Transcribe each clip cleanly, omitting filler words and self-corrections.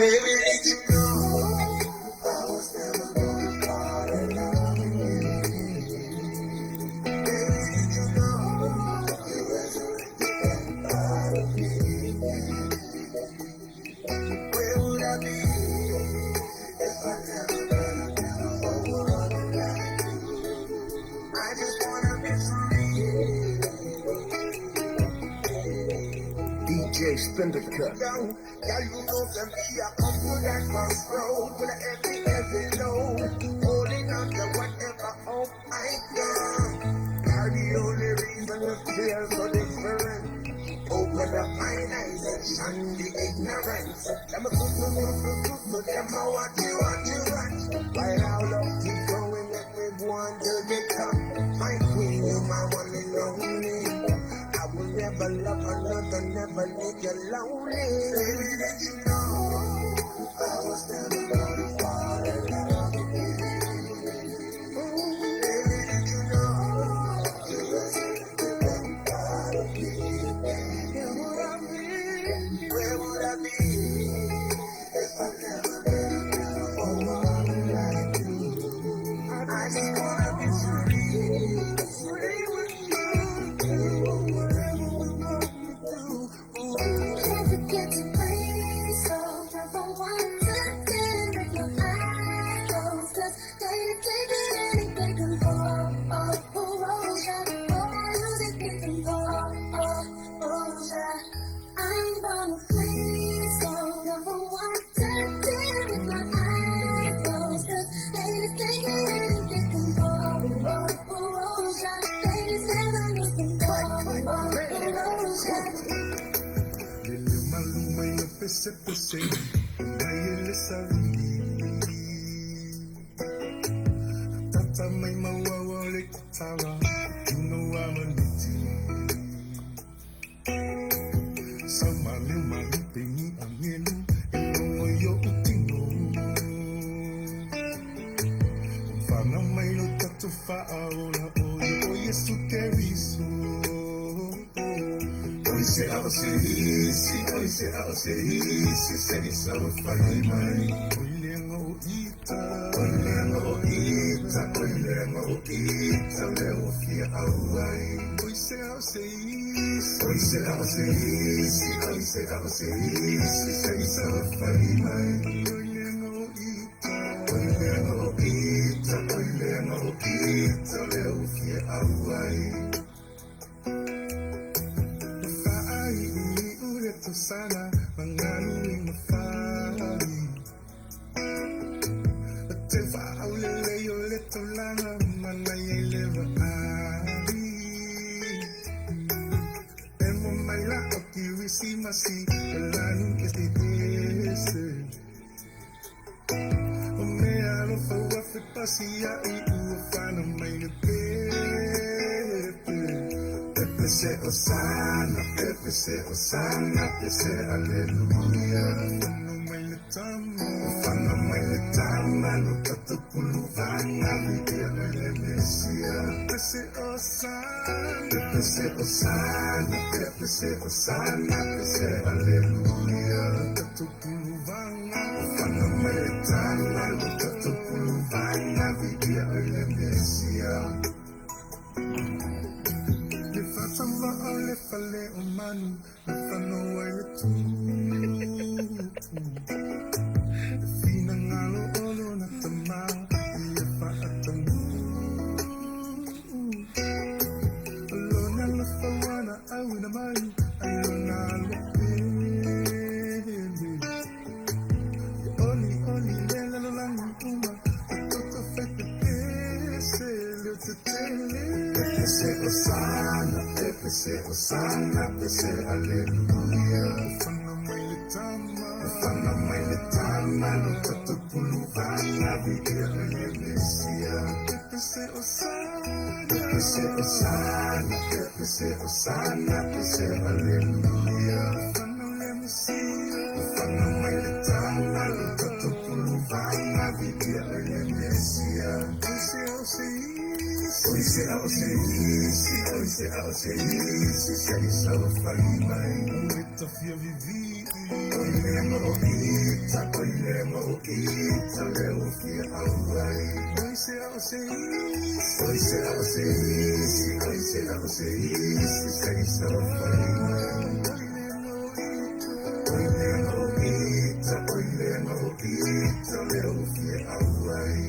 Baby, did you know I was never gonna fall in love again? Baby, did you know you resurrected that part of me? Where would I be if I never met a woman like you? I just wanna be free. DJ Spindacut. Yo, yeah, you know that me, I come to that crossroad with a heavy, heavy load. Holding on to whatever hope I got. You're the only reason I feel so different. Open up my eyes and shun the ignorance. Them a so so so so so so them a what you want you want. While our love keep growing, let me go on to the top. My queen, you my one and only. I will never love another, never leave you lonely. Baby, did you know I was never gonna fall in love again? Baby, did you know you resurrected that part of me? Where would I be? Where would I be if I never met a woman like you? I just wanna be free, free with you. Do whatever we want to do. Can't forget to breathe, so count from 1 to 10 with your eyes closed. 'Cause they think that anything can go. Oh, oh, oh, yeah. Oh, music it can go. Oh, oh, yeah. I'm gonna freeze, so count from 1 to 10 with my eyes closed. 'Cause they think that anything can go. Oh, oh, oh, yeah. They just never lose control. Oh, oh, yeah. Lele maluma yo pese pese, mai ele savili. Tata mai mawawa le kutawa, you know I'm a niti. Sama le malu pengi angelu, elongo yo utino. Fana mai lo tatu faaola, oye oye su keriso. Oi se ao se isi, oi se ao se isi, se isa o fai mai. Oi lenga o ita, oi lenga o ita, oi lenga o ita, le o fia au ai. Oi se ao se isi, oi se ao se isi, oi se ao se isi, se isa o fai mai. Oi lenga o ita, oi lenga o ita, oi lenga o ita, le o fia au ai. Sana manganu i mafali. Te whaulele yo le taulanga mana i lewa ali. E mo mai la o ki wisi masi, lani ke te tese. O mea alofa ua fe pasi a i ua whana mai le pepe. Pepe se Osana, pepe se Osana, pepe se Alleluia. Whana mai le tama, whana mai le tama, no tatu puluvanga, vidia le Mesia. Pepe se Osana, pepe se Osana, pepe se Osana, pepe se Alleluia. Tatu puluvanga, whana mai le tama, no tatu puluvanga, vidia le Mesia. Le fatamba o le fale o manu, le whanau ai le tū. Le whina ngalo olo na tamau, i e whaatamu. Alona la whawana au ina mai, ai lona alo pele. Oli oli le lalolangi uma, o toto whaipe pese, leo te tele. Pepe se Osana, pepe se Osana, pepe se Alleluia. Whana mai le tama, whana mai le tama, no tatu puluvanga, vidia le Mesia. Pepe se Osana, pepe se Osana, pepe se Osana, pepe se Alleluia. Whana le Mesia, whana mai le tama, no tatu puluvanga, vidia le Mesia. Oi se o se isi, oi se o se isi, oi se se a o se isi se i saofai mai. E ta fia vivii. O le ma o ita, o le ma o ita, le o fia auai. Oi se a o se isi, oi se a o se isi, oi se a o se isi se i saofai mai. O le ma o ita, o le ma o ita, le o fia auai.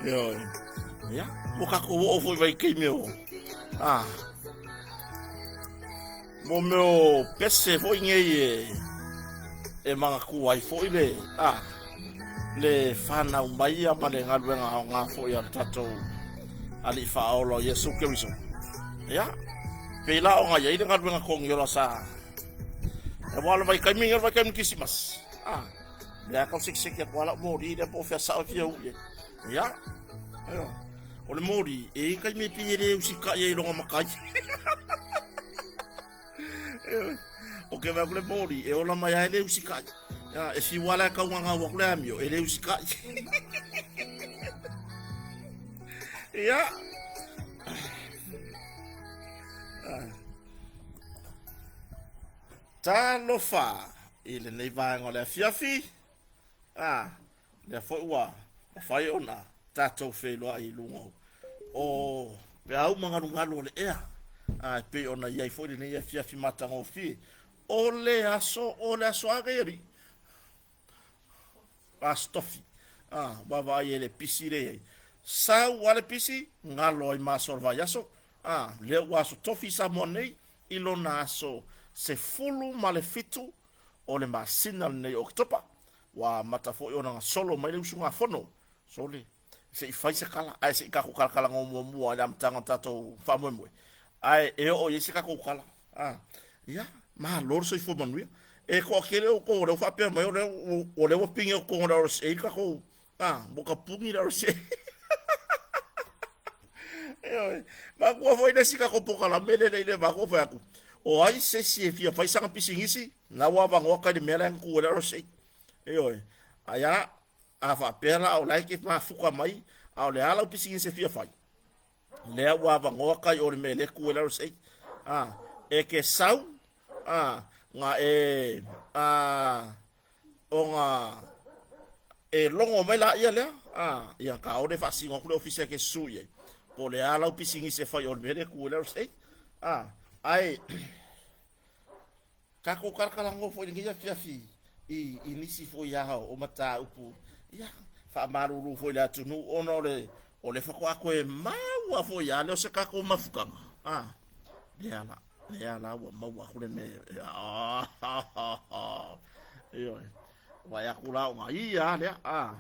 Ioe. Ia, ua kākou oo foi vaitaimi o, a, mo mea o pese foi nei e, e manatua ai foi le, a, le fanau mai ia ma le galuega aoga foi a le tatou Alii Faaola o Iesu Keriso. Ia, pei la ona i ai le galuega togiola sa, e ua o le vaitaimi nei o le vaitaimi Kerisimasi. A, lea tau sekiseki atu lava lau moli lea po o fea sao e fia ui ai. Ia, ioe. O le moli, e i ai taimi e pei e le usitai ai i lona matai. Ioe. O ke vaai atu le moli, e ola mai lava e le usitai. Ia, e fiu lava la e taugaugau atu le amio, e le usitai. Ia. Talofa i lenei vaega o le afiafi. A, lea foi ua mafai ona tatou feiloai i luga o peau ma galugalu o le ea. A, e pei ona i ai foi lenei afiafi matagofie. O le aso, o le aso a nei alii? Aso Tofi. A, vaavaai e le pisi lea i ai. Sau a le pisi, galo ai ma aso o le vaiaso. A, lea ua aso Tofi Samoa nei, i lona aso 17 o le masina lenei o Oketopa, ua amata foi ona gasolo mai le usugafono, sole, se i fai se tala, ae se i tatou talatalanoa muamua i le amataga o le tatou faamoemoe, ae e oo i ai se tatou tala. A, ia, malo le soifua manuia. E toatele outou o lea ua faapea mai o lea, o lea ua pine i totonu o le RSA le tatou A, ua tapuni le RSA. Ioe. Matua foi le isi tatou polokalame lea i le matou fai atu, o ai se isi e fia fai sana pisinisi, na ua avanoa kai le mea la e na tu ai le RSA. Ioe. Ai a, a faapea la o la e te mafuta mai, a o le a lau pisinisi e fia fai, lea ua avanoa kai o le mea lea e tu ai le RSA. A, e ke sau, a, na e, a, ona e logo mai laia lea, a, ia ka ʻaʻole e faasino atu le ofisa e ke susu i ai, po o le a lau pisinisi e fai o le mea lea e tu ai le RSA. A, ae tatou talatalanoa foi i lenei afiafi i, i nisi foi a o mataupu, ia, faamalulu foi i le atunuu ona o le, o le faatoa toe maua foi lava lea o se tatou mafutaga, a, lea la. Lea la ua maua atu le mea. Ioe. Vaai atu la o ia lava lea. A,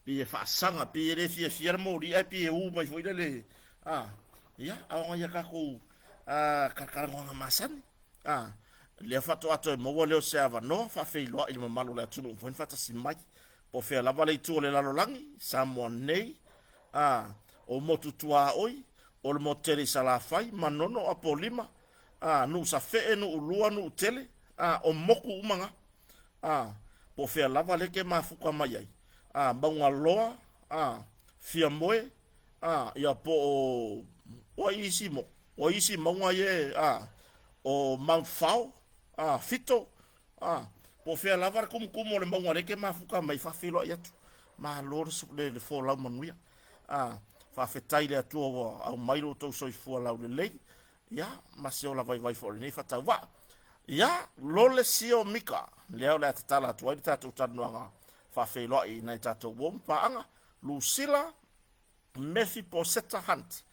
pei e faasaga, pei e le fiafia le moli, ae pei e u mai foi lele. A, ia, a o nai a tatou talatalanoaga masani. A, lea faatoa toe maua lea o se avanoa faafeiloai i le mamalu o le atunuu foi na faatasi mai. Po o fea lava le itu o le lalolagi, Samoa nei, a, o motu tuaoi, o le motu tele i Salafai, Manono, Apolima, a, Nuusafee, Nuulua, Nuutele, a, o motu uma na, a, po o fea lava lea e te mafuta mai ai, a, Maugaloa, a, Fiamoe, a, ia po o, o ai isi motu, o ai isi mauga ia e, a, o Mount Fao, a, Fito, A, po o fea lava le tumutumu o le mauga o lea e te mafuta mai, faafeiloai atu. Malo le, le folau manuia. A, faafetai i le Atua ua aumai lo outou soifua laulelei, ia, ma se ola vaivai foi o lenei faatauvaa. Ia, lole sio mika, lea o le a tatala atu ai le tatou talanoaga faafeiloai i nai tatou uo ma paaga, Lusila, Mephibosheta Hunt.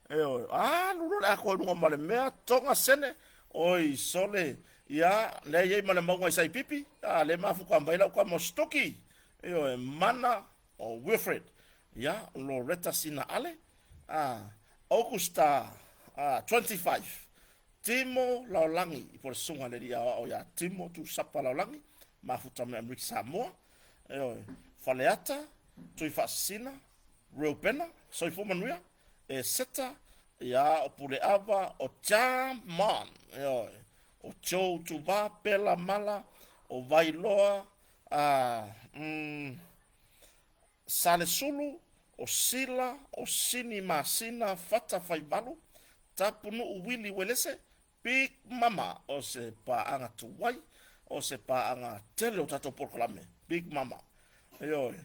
Ioe, alu loa le atoa i luga ma le mea, toga sene, oi sole, ia, lea e i ai ma le mauga i Saipipi, a, lea e mafuta mai lau tama o Stoki, ioe, Mana o Wilfred, ia, Loretta Sina Ale, a, Augusta, a, 25, Timo Laolangi, po o le susuga i le alii aoao ia Timo Tusapa Laolangi, mafuta mai Amerika Samoa, ioe, Faleata, Tuifaasisina, Reubena, soifua manuia, e Seta, ia, o Puleava, o Jamon, ioe, o Joe Tuvā, Pela Mala, o Vailoa, A, mm, Salesulu, o Sila, o Sini Masina, Fata Faivalu, Tapunuu Wili Uelese, Big Mama, o se paaga tuai, o se paaga tele o tatou polokalame, Big Mama. Ioe.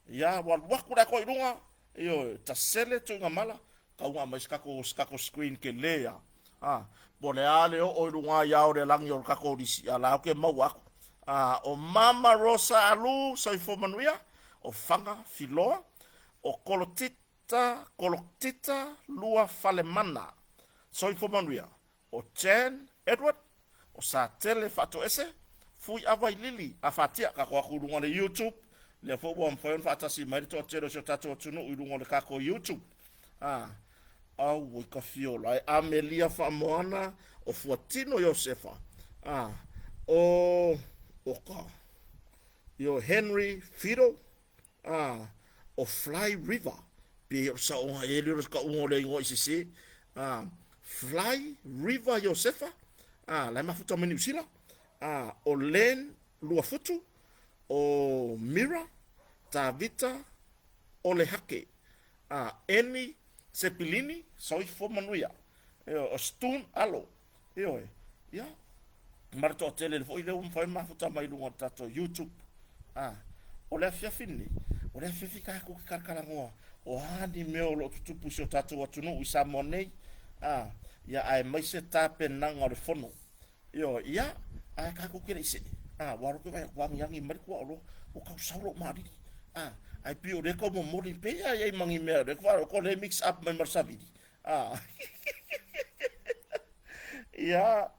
Ia, ua alu atu le atoa i luga, ioe, tasele Tuigamala, tau aumai se tatou, se tatou screen tele a. A, po o le a le oo i luga ia o le lagi o le tatou lisi, a la ou te maua atu. A, o Mama Rosa Alu, soifua manuia, o Faga Filoa, o Kolotita, Kolotita Luafalemana, soifua manuia, o Jan Edward, o Satele Faatoese, Fuiava i Lili, a fatia, tatou atu i luga o le YouTube, lea foi ua mafai ona faatasi mai le toatele o si o tatou atunuu i luga o le tatou YouTube. A, auoi ka fiola e Amelia Faamoana, o Fuatino Iosefa, a, o, o ka, io Henry Fido, a, o Fly River, pe o le saoga e le o le kauga o le igoa i sese, a, Fly River Iosefa, a, la e mafuta mai Niu Sila, a, o Len Luafutu, o Mira, Tavita, Olehake, a, Eni Sepilini, soifua manuia, ioe, o Stone Alo, ioe, ia, ma le toatele foi lea ua mafai ona mafuta mai i luga o le tatou YouTube. A, o le afiafi lenei, o le afiafi tatou te talatalanoa, o a ni mea o lo o tutupu i si o tatou atunuu i Samoa nei, a, ia, aemaise tapenaga o le fono. Ioe, ia, ae tatou te le i see, a, ua alu atu ai ua agiagi mai le tuaoloa, ua tau sau lou malili, a, ae pei o lea e tau momoli pea i ai ma ni mea, o lea ko lea e mix up mai ma le savili, a. Ia,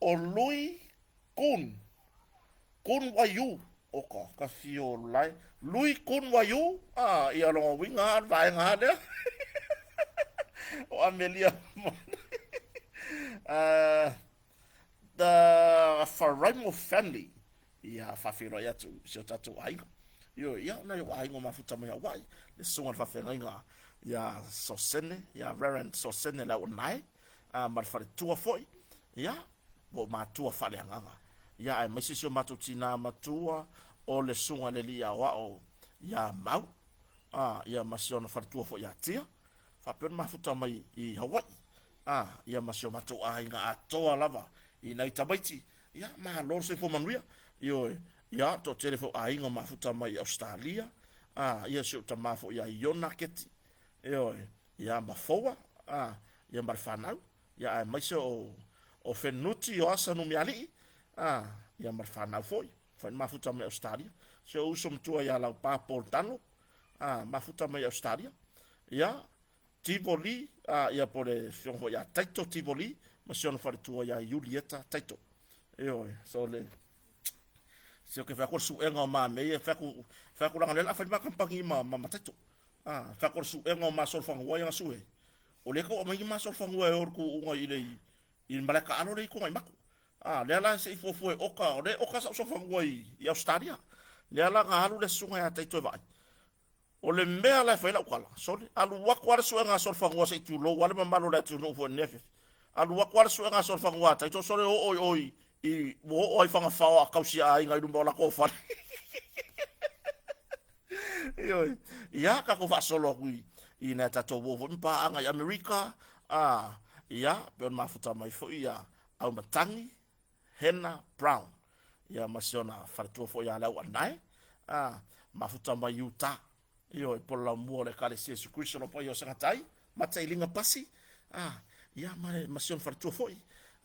o Lui Kun, Kun Waiu, o ka, ka fio lae, Lui Kun Waiu, a, ia lona uiga lava o le vaega lava lea. O Amelia The Faraimo family, ia faafeiloai atu i si o tatou aiga. Ioe, ia, nai ou aiga o mafuta mai Hawaii, le susuga i le faafeagaiga ia Sosene, ia Reverend Sosene Lauanae, a, ma le faletua foi, ia, ua ou matua faaleagaga. Ia, aemaise si o matou tinā matua o le susuga i le alii aoao ia Mau, a, ia ma si ona faletua foi ia Tia, faapea ona mafuta mai i Hawaii, a, ia ma si o matou aiga atoa lava i nai tamaiti, ia, malo le soifua manuia. Ioe, ia, toatele foi o aiga o mafuta mai i Ausetalia, a, ia si ou tama foi ia Iona Keti, ioe, ia ma Foua, a, ia ma le fanau, ia aemaise o, o Fenuti o Asa Numialii, a, ia ma le fanau foi, foi na mafuta mai Ausetalia. Si ou uso matua ia Laupa Paul Dunlop, a, mafuta mai Ausetalia, ia, Tivoli, a, ia po o le afioga foi ia Taito Tivoli, ma si ona faletua ia Iulieta Taito. Ioe, so le, se ke fai atu le suega o ma mea ia, fai atu, fai atu leaga o lea o le a fai le ma kamupani ma, ma, ma Taito. A, fai atu o le suega o ma solofanua ia na sue, o lea tau aumai ni ma solofanua e o i le tuuga i le, i le malae taalo lea i Tuanaimato. A, lea la se i fuafua e oka, o lea e oka sau solofanua i, i Ausetalia. Lea la na alu le susuga ia Taito e vaai. O le mea la e fai lau tala, sole, alu atu lava le suega a solofanua se i tulou lava le mamalu o le atunuu foi i lenei afiafi. Alu atu lava le suega a solofanua a Taito, sole oo i o i, i, ua oo lava i Fagafao a tausi aiga i luma o latou fale. Ioe. Ia, tatou faasolo atu i, i nai a tatou uo foi ma paaga i Amerika, a, ia, pei ona mafuta mai foi ia Aumatangi, Hannah Brown, ia ma si ona faletua foi ia Leauanae, a, mafuta mai Utah, ioe, po o le laumua o le Ekalesia Iesu Keriso o Paia o Sagatai, Matailiga Pasi, a, ia, ma le, ma si ona faletua foi,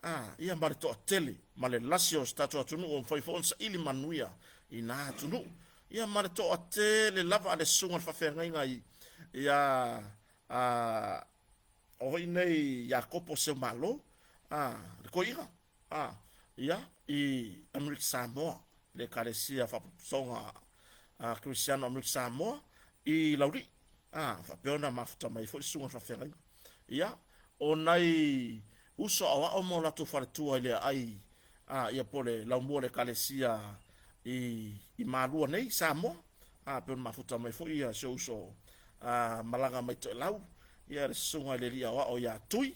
a, ia, ma le toatele, ma le lasi o si tatou atunuu ua mafai foi ona saili manuia i na atunuu, ia, ma le toatele lava a le susuga i le faafeagaiga i, ia, a, o hoi nei Iakopo Seumalo, a, le toeaina, a, ia, i Amerika Samoa, le Ekalesia Faapotopotoga a Kerisiano Amerika Samoa i Laulii, a, faapea ona mafuta mai foi le susuga i le faafeagaiga. Ia, o nai uso aoao ma o latou faletua i le aai, a, ia po o le laumua o le Ekalesia i, i Malua nei, Samoa, a, pei ona mafuta mai foi ia si ou uso a, malaga mai Toelau, ia le susuga i le alii aoao ia Tui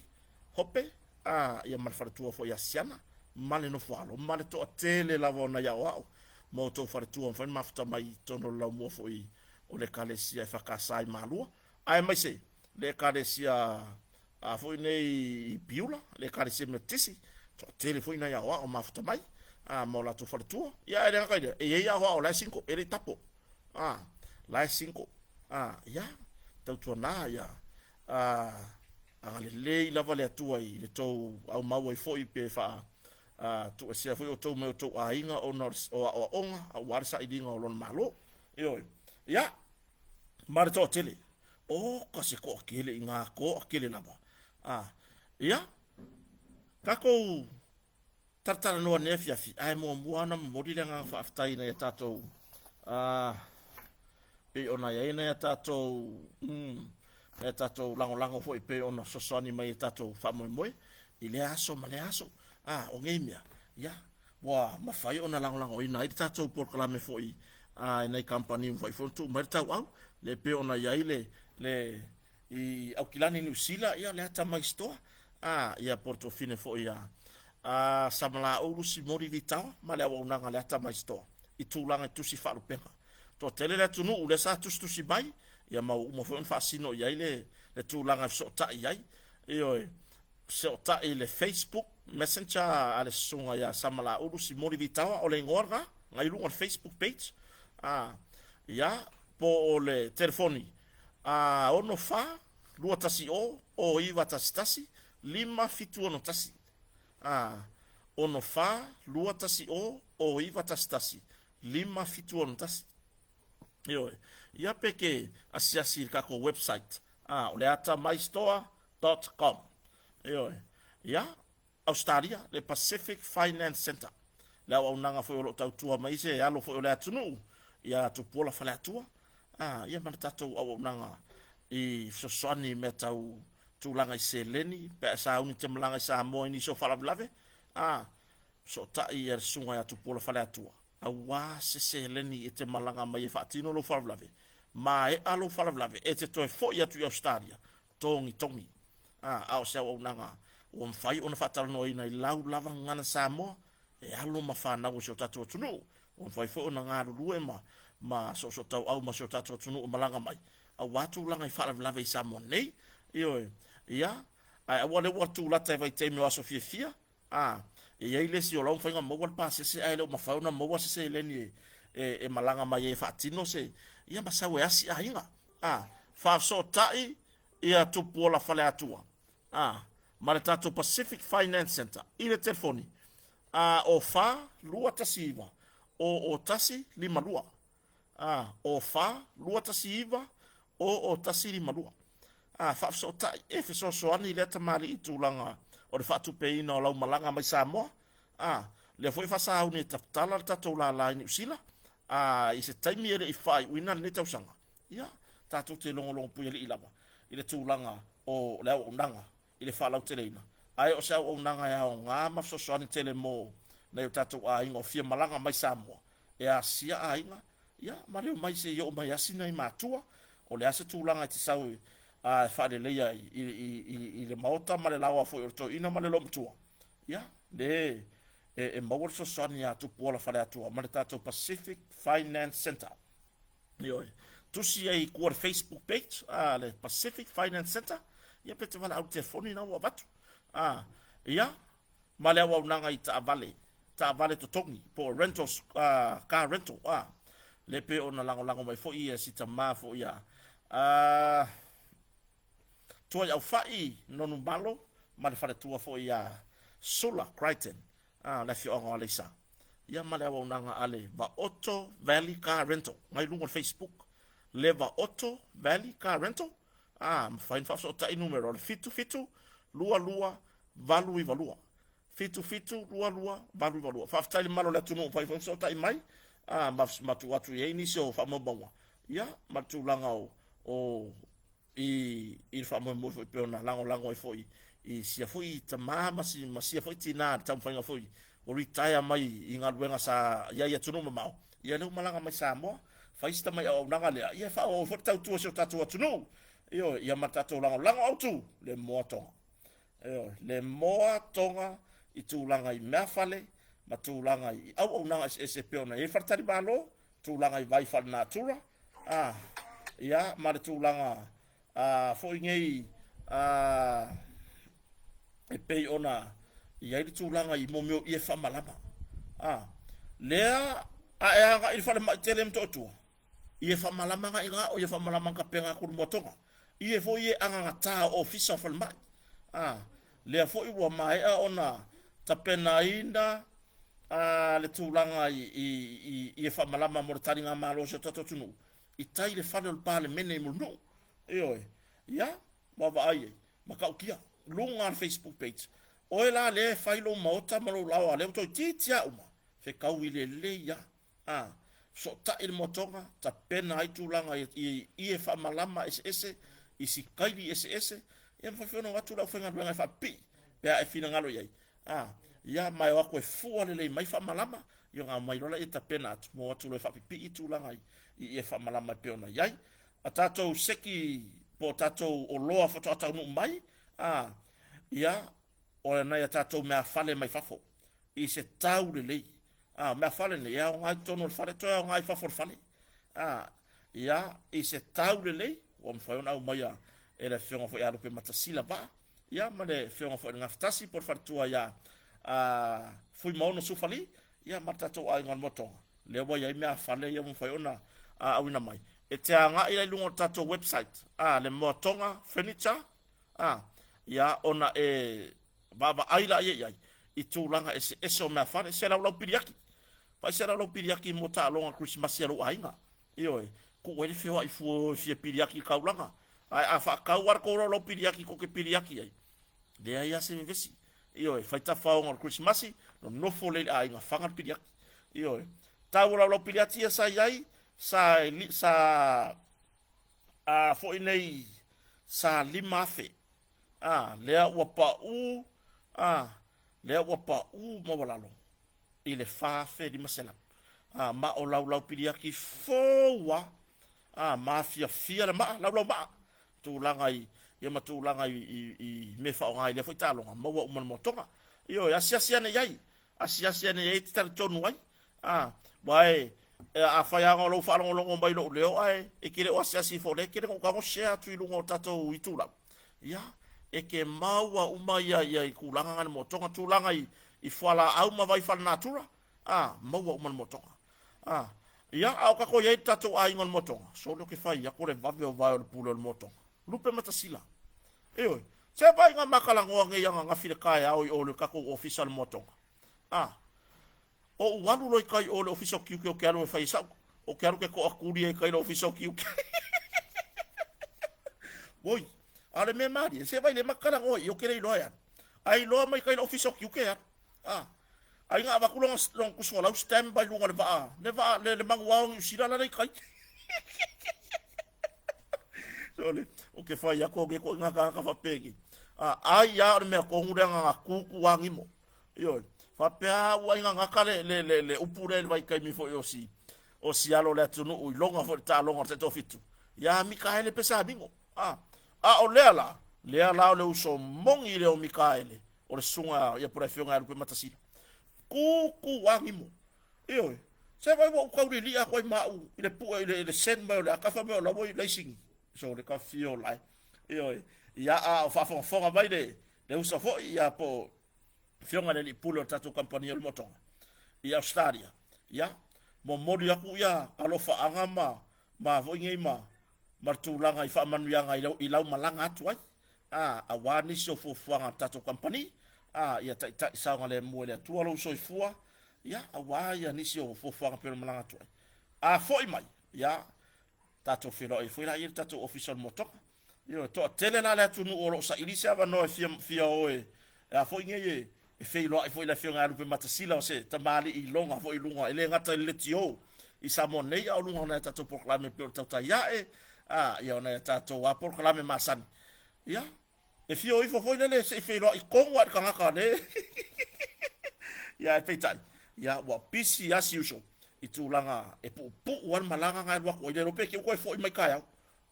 Hope, a, ia ma le faletua foi ia Siana, ma le nofoalo, ma le toatele lava o nai aoao. ma outou faletua mafai ona mafuta mai i totonu o le laumua foi o le Ekalesia EFKS i Malua, aemaise le Ekalesia a foi nei i Piula, le Ekalesia Metotisi, toatele foi nai aoao mafuta mai a ma o latou faletua. Ia ae le gata i lea, e i ai aoao la e single, e le i tapo. A, la e single. A, ia, tautuana ia a agalelei lava le Atua i le tou aumau ai foi pe faa a tuuesea foi outou mai outou aiga ona o aoaoga aua le sailiga o lona Malo. Ioe. Ia, ma le toatele. Oka se toatele i ngā toatele lava. A, ia, tatou talatalanoa nei afiafi, ae muamua ona momoli le agaga faafetai i nai a tatou a, pei ona i ai nai a tatou nai a tatou lagolago foi pei ona fesoasoani mai i tatou faamoemoe i lea aso ma lea aso. A, o nei mea, ia, ua mafai ona lagolagoina ai le tatou polokalame foi a i nai kamupani ua mafai foi ona tuu mai le tauau, le pei ona i ai le, le i Aukilani Niu Sila, ia le Atamai Store, a, ia po o le tuafine foi a, a Samalaulu Simoli Vitaoa ma le auaunaga a le Atamai Store i tulaga i tusi faalupega. Toatele le atunuu lea sa tusitusi mai, ia ma ua uma foi ona faasino i ai le, le tulaga e fesootai ai. Ioe, fesootai i le Facebook Messenger a le susuga ia Samalaulu Simoli Vitaoa, o le igoa lena, na i luga o le Facebook page. A, ia, po o le telefoni a 64 210 0911 5761. A, 64 210 0911 5761. Ioe. Ia pe ke asiasi i le tatou website, a, o le atamaistore.com. Ioe. Ia, Ausetalia, le Pacific Finance Centre, le auaunaga foi o lo o tautua mai se alo foi o le atunuu ia Tupuola Faleatua, a, ia ma le tatou auaunaga i fesoasoani i mea tau tulaga i seleni, pe a sauni te malaga i Samoa i nisi o faalavelave, a, fesootai ia le susuga ia Tupuola Faleatua, aua se seleni e te malaga mai e faatino lou faalavelave, maea lou faalavelave, e te toe foi atu i Ausetalia, togitogi. A, a o se auaunaga ua mafai ona faatalanoaina i lau lava gagana Samoa, e alo ma fanau o si o tatou atunuu, ua mafai foi ona galulue ma, ma soosootauau ma si o tatou atunuu e malaga mai, aua tulaga i faalavelave i Samoa nei. Ioe, ia, ae aua le ua tulata i vaitaimi o aso fiafia, A, e i ai le isi o la ua mafai ona maua le pasese ae le o mafai ona maua se seleni e, e, e malaga mai ai e faatino se, ia ma sau e asi aiga. A, faafesootai ia Tupuola Faleatua, a, ma le tatou Pacific Finance Centre i le telefoni, a, o 4 219 o 1 52. A, o 4 219 o 1 52. A, faafesootai, e fesoasoani lea tamalii i tulaga o le faatupeina o lau malaga mai Samoa. A, lea foi e faasauni e tatala le tatou lala i Niu Sila, a, i se taimi e le i faaiuina lenei tausaga, ia, tatou te logologo puialii lava i le tulaga o le auaunaga i le faalauteleina, ae o se auaunaga e aoga ma fesoasoani tele mo nai o tatou aiga o fia malaga mai Samoa e asia aiga, ia, ma leo mai se i oo mai asi nai matua, o le a se tulaga e te sau a e faaleleia i, i, i, i le maota ma le laoa foi o le toeaina ma le loomatua, ia, le e, e maua le fesoasoani ia Tupuola Faleatua ma le tatou Pacific Finance Centre. Ioe. Tusi ai i tua le Facebook page a le Pacific Finance Centre, ia pe te valaau telefoni na ua avatu. A, ia, ma le auaunaga i taavale, taavale totogi, po o rentals, uh, car rental, a, le pe ona lagolago mai foi ia si tama foi a, a, Tuai Aufai, Nonumalo, ma le faletua foi ia Sula Crichton, a, le afioaga o Aleisa. Ia ma le auaunaga a le Vaoto Valley Car Rental, mai luga o le Facebook, le Vaoto Valley Car Rental, a, mafai ona faafesootai numera o le 77 22 892. 77 22 892. Faafetai le mamalu o le atunuu ua mafai foi ona fesootai mai, a, ma, ma tuu atu i ai nisi o faamaumauga, ia, ma le tulaga o, o i, i le faamoemoe foi pei ona lagolago ai foi i sia foi tama ma, si, ma sia foi tinā i le taumafaiga foi ua retire mai i galuega sa i ai i atunuu mamao, ia lea ua malaga mai Samoa, fai si tamai auaunaga lea, ia e faaauau ai foi le tautua i si o tatou atunuu. Ioe, ia ma le tatou lagolago autu, le moa toga. Ioe, le moa toga i tulaga i meafale ma tulaga i auaunaga eseese e pei ona i ai faletalimalo, tulaga i vai faalenatura, a, ia, ma le tulaga a, foi nei a, e pei ona i ai le tulaga i mo mea o ie faamalama. A, lea a e agai i le falemai tele i Motootua, Ia faamalama ga ina o ia faamalama ka pega atu le moatoga. Ia foi e agagata o ofisa o falemai. A, lea foi ua maea ona tapenaina a, le tulaga i, i, i, i e faamalama mo le taligamalo o si o tatou atunuu i tai le fale o le Palemene i Mulinuu. Ioe, ia, ua vaai ai, matautia, luga o le Facebook page. Oe la lea e fai lou maota ma lou laoa, lea ua toeitiiti lava uma, fetaui lelei lava. A fesootai le moatoga, tapena ai tulaga i, i ie faamalama eseese, i sikaili eseese, ia mafai foi ona o atu le aufaigaluega e faapipii pe a e finagalo i ai. A, ia, ma e o atu e fua lelei mai faamalama, ia ona aumai loa lea tapena atu, ma o atu loa e faapipii tulaga i, i ie faamalama e pei ona i ai. A tatou seki po o tatou oloa faatoa taunuu mai, a, ia, o nai a tatou meafale mai fafo i se tau lelei. A, o meafale nei, e aoga i totonu o le fale, toe aoga i fafo o le fale. A, ia, i se tau lelei, ua mafai ona aumaia e le Afioga foi ia Lupematasila Vaa, ia, ma le Afioga foi i le Gafatasi po o le faletua ia a, Fuimaono Sufali, ia, ma le tatou aiga o le Motoga, lea ua i ai meafale ia ua mafai ona auina mai. E te agai la i luga o le tatou website, a, le Moatoga Furniture, a, ia, ona e vaavaai laia i ai i tulaga eseese o meafale, se laulau piliaki. Fai se laulau piliaki mo taaloga Kerisimasi a lou aiga. Ioe, tuu ai le feoai fua o e fia piliaki i taulaga. Ae a faatau lava le tou laulau piliaki tou te piliaki ai, leai lava se vevesi. Ioe, fai tafaoga o le Kerisimasi, nonofo lelei i le aiga, faga le piliaki. Ioe, tau o laulau piliati ia sa i ai, sa, sa a foi nei, sa 5,000. A, lea ua paʻū, a, lea ua paʻū maualalo i le 4,500. A, ma o laulau piliaki fou a, a, mafiafia le maa, laulau maa, tulaga i, ia ma tulaga i, i, i mea faaaoga i lea foi taaloga, maua uma i le moatoga. Ioe, asiasi ane i ai, asiasi ane i ai e te talitonu ai. A, aua e, e, afai lava o lou faalogologo mai i lou leo ae e te le o asiasi ifo lea, e tele na ou tago share atu i luga o tatou itulau. Ia, e te maua uma ia, ia i tulaga na i le motoga, tulaga i, i fualaau ma vai faalenatura, a, maua uma i le motoga. A, ia, a o tatou i ai i le tatou aiga o le motoga, sole ou te fai atu le vave o vae o le pule o le motoga. Lupe matasila. Ioe, se vaai na ma talanoa nei ananafi i le taeao i o i le tatou ofisa o le moatoga. A, Oʻu alu loa i tai o le ofisa o tiute ou te alu e fai ai sa'u, ou te alu ke toʻatuli ai i tai le ofisa o tiute. Oi, a o le mea malie, se vaai le ma talanoa i i ou te le iloa e alu. Ae iloa mai tai le ofisa o tiute e alu. A, ai na avatu lona, lona tusi folau stamp mai luga o le vaa, le vaa, le, le manuao Niu Sila la le i tai. Sole, ou te fai atu au nei ituaiga tagata faapeni. A, ai lava o le mea tonu lea na na tutu agimo. Ioe. Faapea a ua ai gagata le, le, le, le upu lea i le vaitaimi foi o si, o si alo o le atunuu i loga foi le taaloga o le taitoafitu. Ia Mikaele Pesamino. A, a o lea la, lea la o le uso moni lea o Mikaele, o le susuga ia po o le afioga ia Lupematasila. Tutu agimo. Ioe. Se vai ua ou taulili'a atu ai ma au i le pu'e i le, i le send mai o le ata fai mai o la ua i laisini. So le ka fio lae. Ioe. Ia a o faafogafoga mai le, le uso foi ia po o afioga i le alii pule o le tatou kamupani o le Motoga i Australia, ia, momoli atu ia alofaaga ma, ma foi nei ma, ma le tulaga i faamanuiaga i lau, i lau malaga atu ai, a, aua nisi o fuafuaga a le tatou kamupani, a, ia taitai saogalemu e le Atua lou soifua, ia, aua ia nisi o fuafuaga pei ona malaga atu ai. A foi mai, ia, tatou feiloai ai foi la i le tatou ofisa o le Motoga. Ioe, toatele la le atunuu o lo o saili se avanoa e fia, fia o e, e a foi nei e, e feiloai foi le Afioga ia Lupematasila o se tamalii iloga foi i luga, e le gata i le leitio i Samoa nei, a o luga o nai a tatou polokalame pei o le Tautai Ae, a, ia o nai a tatou a polokalame masani. Ia, e fia o ifo foi lele se i feiloai tonu lava i le tagata le ia ae peitai, ia ua pisi lava si uso i tulaga e puupuu lava le malaga na e alu atu ai, le iloa pe te i ua toe foi mai taeao.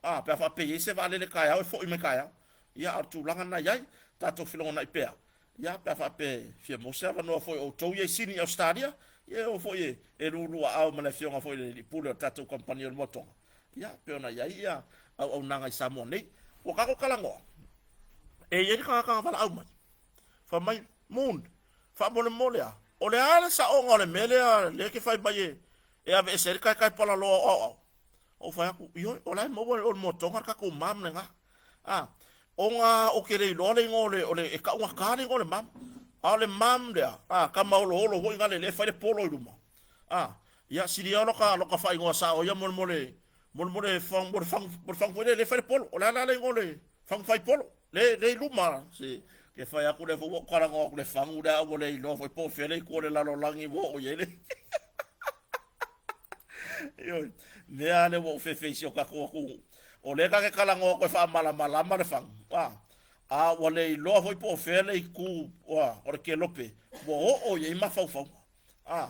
A, pe a faapea e i ai se vaalele taeao e foi mai taeao. Ia, a o le tulaga lena e i ai, tatou felogonai pea. Ia, pe a faapea e fia maua se avanoa foi o outou ia i Sini i Ausetalia, ia e o foi e, e luluaao ma le afioga foi i le Alii Pule o le tatou kamupani o le Moatoga. Ia, pei ona i ai ia auaunaga i Samoa nei. Ua tatou talanoa, e i ai le tagata na valaau mai, fai mai, Moon, faamolemole a, o le a le saoga o le mea lea lea e te fai mai e, e aveese ai le taetae palaloa o aoao? Ou fai atu, ioe, o la e maua e o le Moatoga le tatou mam lena. A, ona ou te le iloa le igoa o le, o le, e taugata le igoa o le mam. A o le mam lea, a, tama oloholo foi na le lea e fai le polo i luma. A, ia, sili lava loka, loka faaigoa sao ia mo le, mo le, mo le, mo le fagu, mo le fagu, mo le fagu foi lea e fai le polo. O le a la le igoa o le fagu fai polo? Le, le i luma, se, ke fai atu lea foi ua ou talanoa atu le fagu lea, a ua le iloa foi po o fea le itu o le lalolagi ua oo i ai le Ioe, mea lea ua ou fefe i si o tatou atunuu. O lea ta te talanoa atu e faamalamalama le fagu, a, a ua le iloa foi po o fea le itu ua, o le kelope ua oo i ai mafaufauga. A.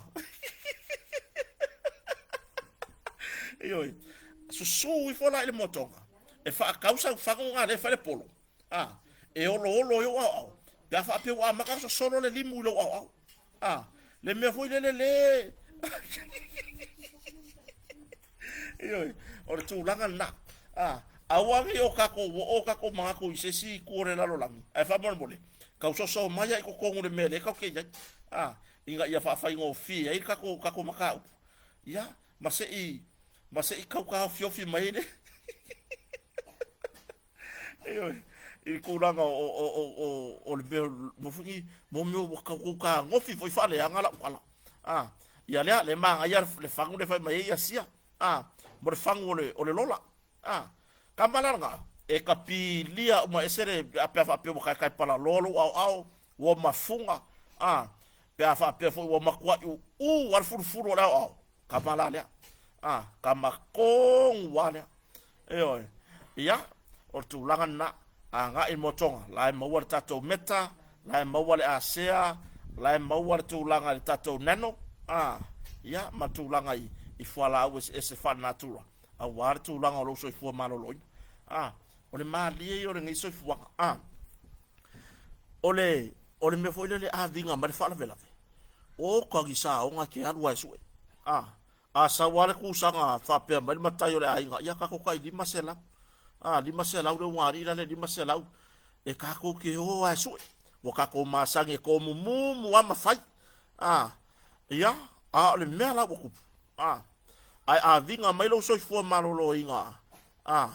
Ioe, susu ifo la i le motoga e faatau sau fagu lena lea e fai le polo. A, e oloholo ai ou aoao pe a faapea ua amata ona sosolo le limu i lou aoao. A, le mea foi lele le Ioe, o le tulaga lena. A, aua ne i o tatou oo o tatou manatu i se isi itu o le lalolagi, ae faamolemole, tau soso mai lava i totonu i le mea lea tatou te i ai, a, ina ia faafaigofie ai le tatou, tatou mataupu, ia, ma se i, ma se i tau taofiofi mai ai le Ioe, i le tulaga o, o, o, o, o le mea, mo foi, mo mea ua tau tagofi foi faaleaga lau tala. A, ia lea, le manaia le fagu le fai mai ai Asia. A, mo le fagu o le, o le lola. A, kama la lena, e kapilia uma ese le, pe a faapea ua taetae palaloa lou aoao, ua mafuga, a, pe a faapea foi ua matuai uu lava le fulufulu o le aoao, kama la lea. A, kama tonu lava lea. Ioe. Ia, o le tulaga lena. Agai i Motoga, la e maua le tatou meta, la e maua le asea, la e maua le tulaga i le tatou nano, a, ia, ma le tulaga i, i fualaau eseese faalenatura, aua le tulaga o lou soifua maloloina. A, o le malie ia o lenei soifuaga. A, o le, o le mea foi lele aviga mai le faalavelave, o tagisa ona e te alu lava e sue. A, A sau lava le kusaga faapea mai le matai o le aiga, ia tatou tai 500. A, 500 le ugaalii la le 500 e tatou te o lava e sue. Ua tatou masani e tomumumu lava ma fai. A, ia, a o le mea la ua tupu. A, ae aviga mai lou soifua maloloina, a,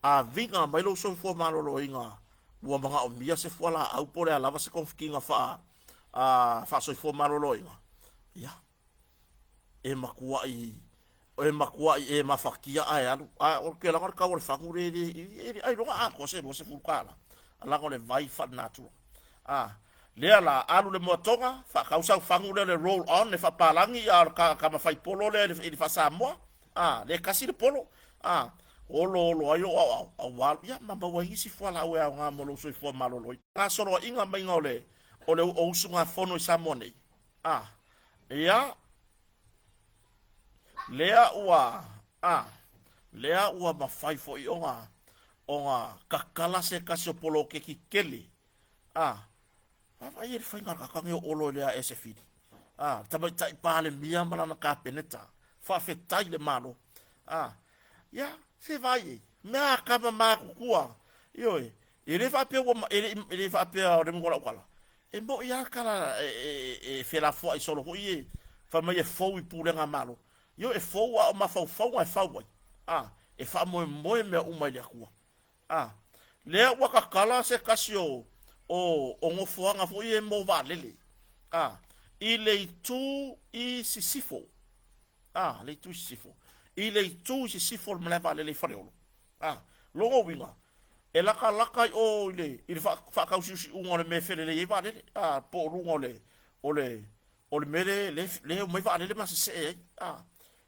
aviga mai lou soifua maloloina ua manaomia se fualaau po o le a lava se togafitiga faa, a, faasoifua maloloina, ia, e matuai e matuai e mafatia ae alu a o ke laga o le kau o le fagu le le e le ailoga atoa se $20 a laga o le vai faalenatura a lea la alu le moatoga faatau sau fagu lea le roll on le faapalagi a o le kama fai polo lea i le faasamoa a le kasi le polo a oloolo ai lou aoao aua ia ma maua ai nisi fualaau e aoga mo lou soifua maloloina. Gasoloaiga maiga o le o le o usugafono i Samoa nei a Ia, lea ua, a, lea ua mafai foi ona, ona kakala se tasi o poloketi tele, a, vaavaai i le faiga o le tagata o Olo e le ae se fili, a, le tamaitai Palemia ma lana Kapeneta, faafetai i le Malo, a, ia, se vaai i ai, mea a tama matutua, ioe, e le faapea ua, e le, e le faapea o le uiga o lau tala, E moni lava le tala e felafoai solo foi e fai mai e fou i pulega a Malo. Ioe, e fou a o mafaufauga e fau ai. A, e faamoemoe mea uma i le Atua. A, lea ua tatala se tasi o, o, o nofoaga foi e mo vaalele. A, i le itu i sisifo. A, le itu i sisifo. I le itu i sisifo o le malae vaalele i Faleolo. A, lona uiga, e latalata i o i le, i le faatausiusiuga o le mea e felelei ai vaalele, a, po o luga o le, o le, o le mea le, le, le omai vaalele ma sesee ai, a,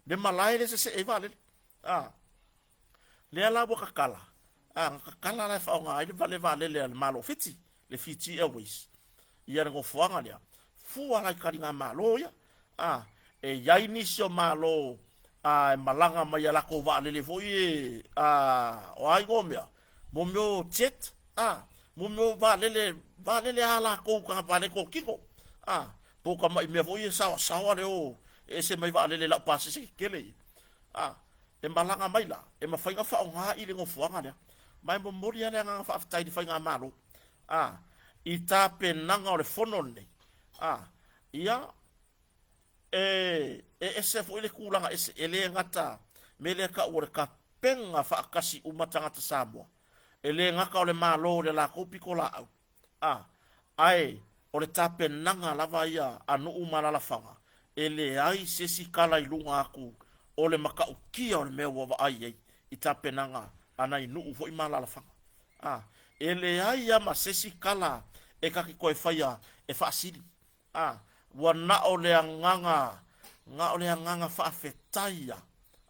le malae le sesee ai vaalele, a, lea la ua tatala, a, na tatala la e faaaoga ai le vale vaalele a le Malo o Fiti, le Fiji Airways, ia le nofoaga lea, fua la i taligamalo ia, a, e i ai nisi o Malo a, e malaga mai i a latou vaalele foi e, a, o a igoa o mea, mo mea o jet, a, Mo mea o vaalele, vaalele a lakou ka vaalele totino. A, po o tama'i mea foi ia e saoasaoa le o e ese mai vaalele lau pasese tetele ia. A, e malaga mai la, e mafai ona faaaoga i le nofoaga lea. Ma e momoli lava le agaga faafetai i le Faigamalo, a, i tapenaga o le fono lenei, a, ia, e, e ese foi le tulaga ese, e le gata mea lea e tau o le tapena faatasi uma tagata Samoa, e le gata o le Malo i le latou pitolaau, a, ae o le tapenaga lava ia a nuu ma alaalafaga, e leai se isi tala i luga atu o le matautia o le mea ua vaai i ai i tapenaga a nai nuu foi ma alaalafaga. A, e leai lava ma se isi tala e ta te toe faia e faasili. A, ua na o le agaga, na o le agaga faafetai a,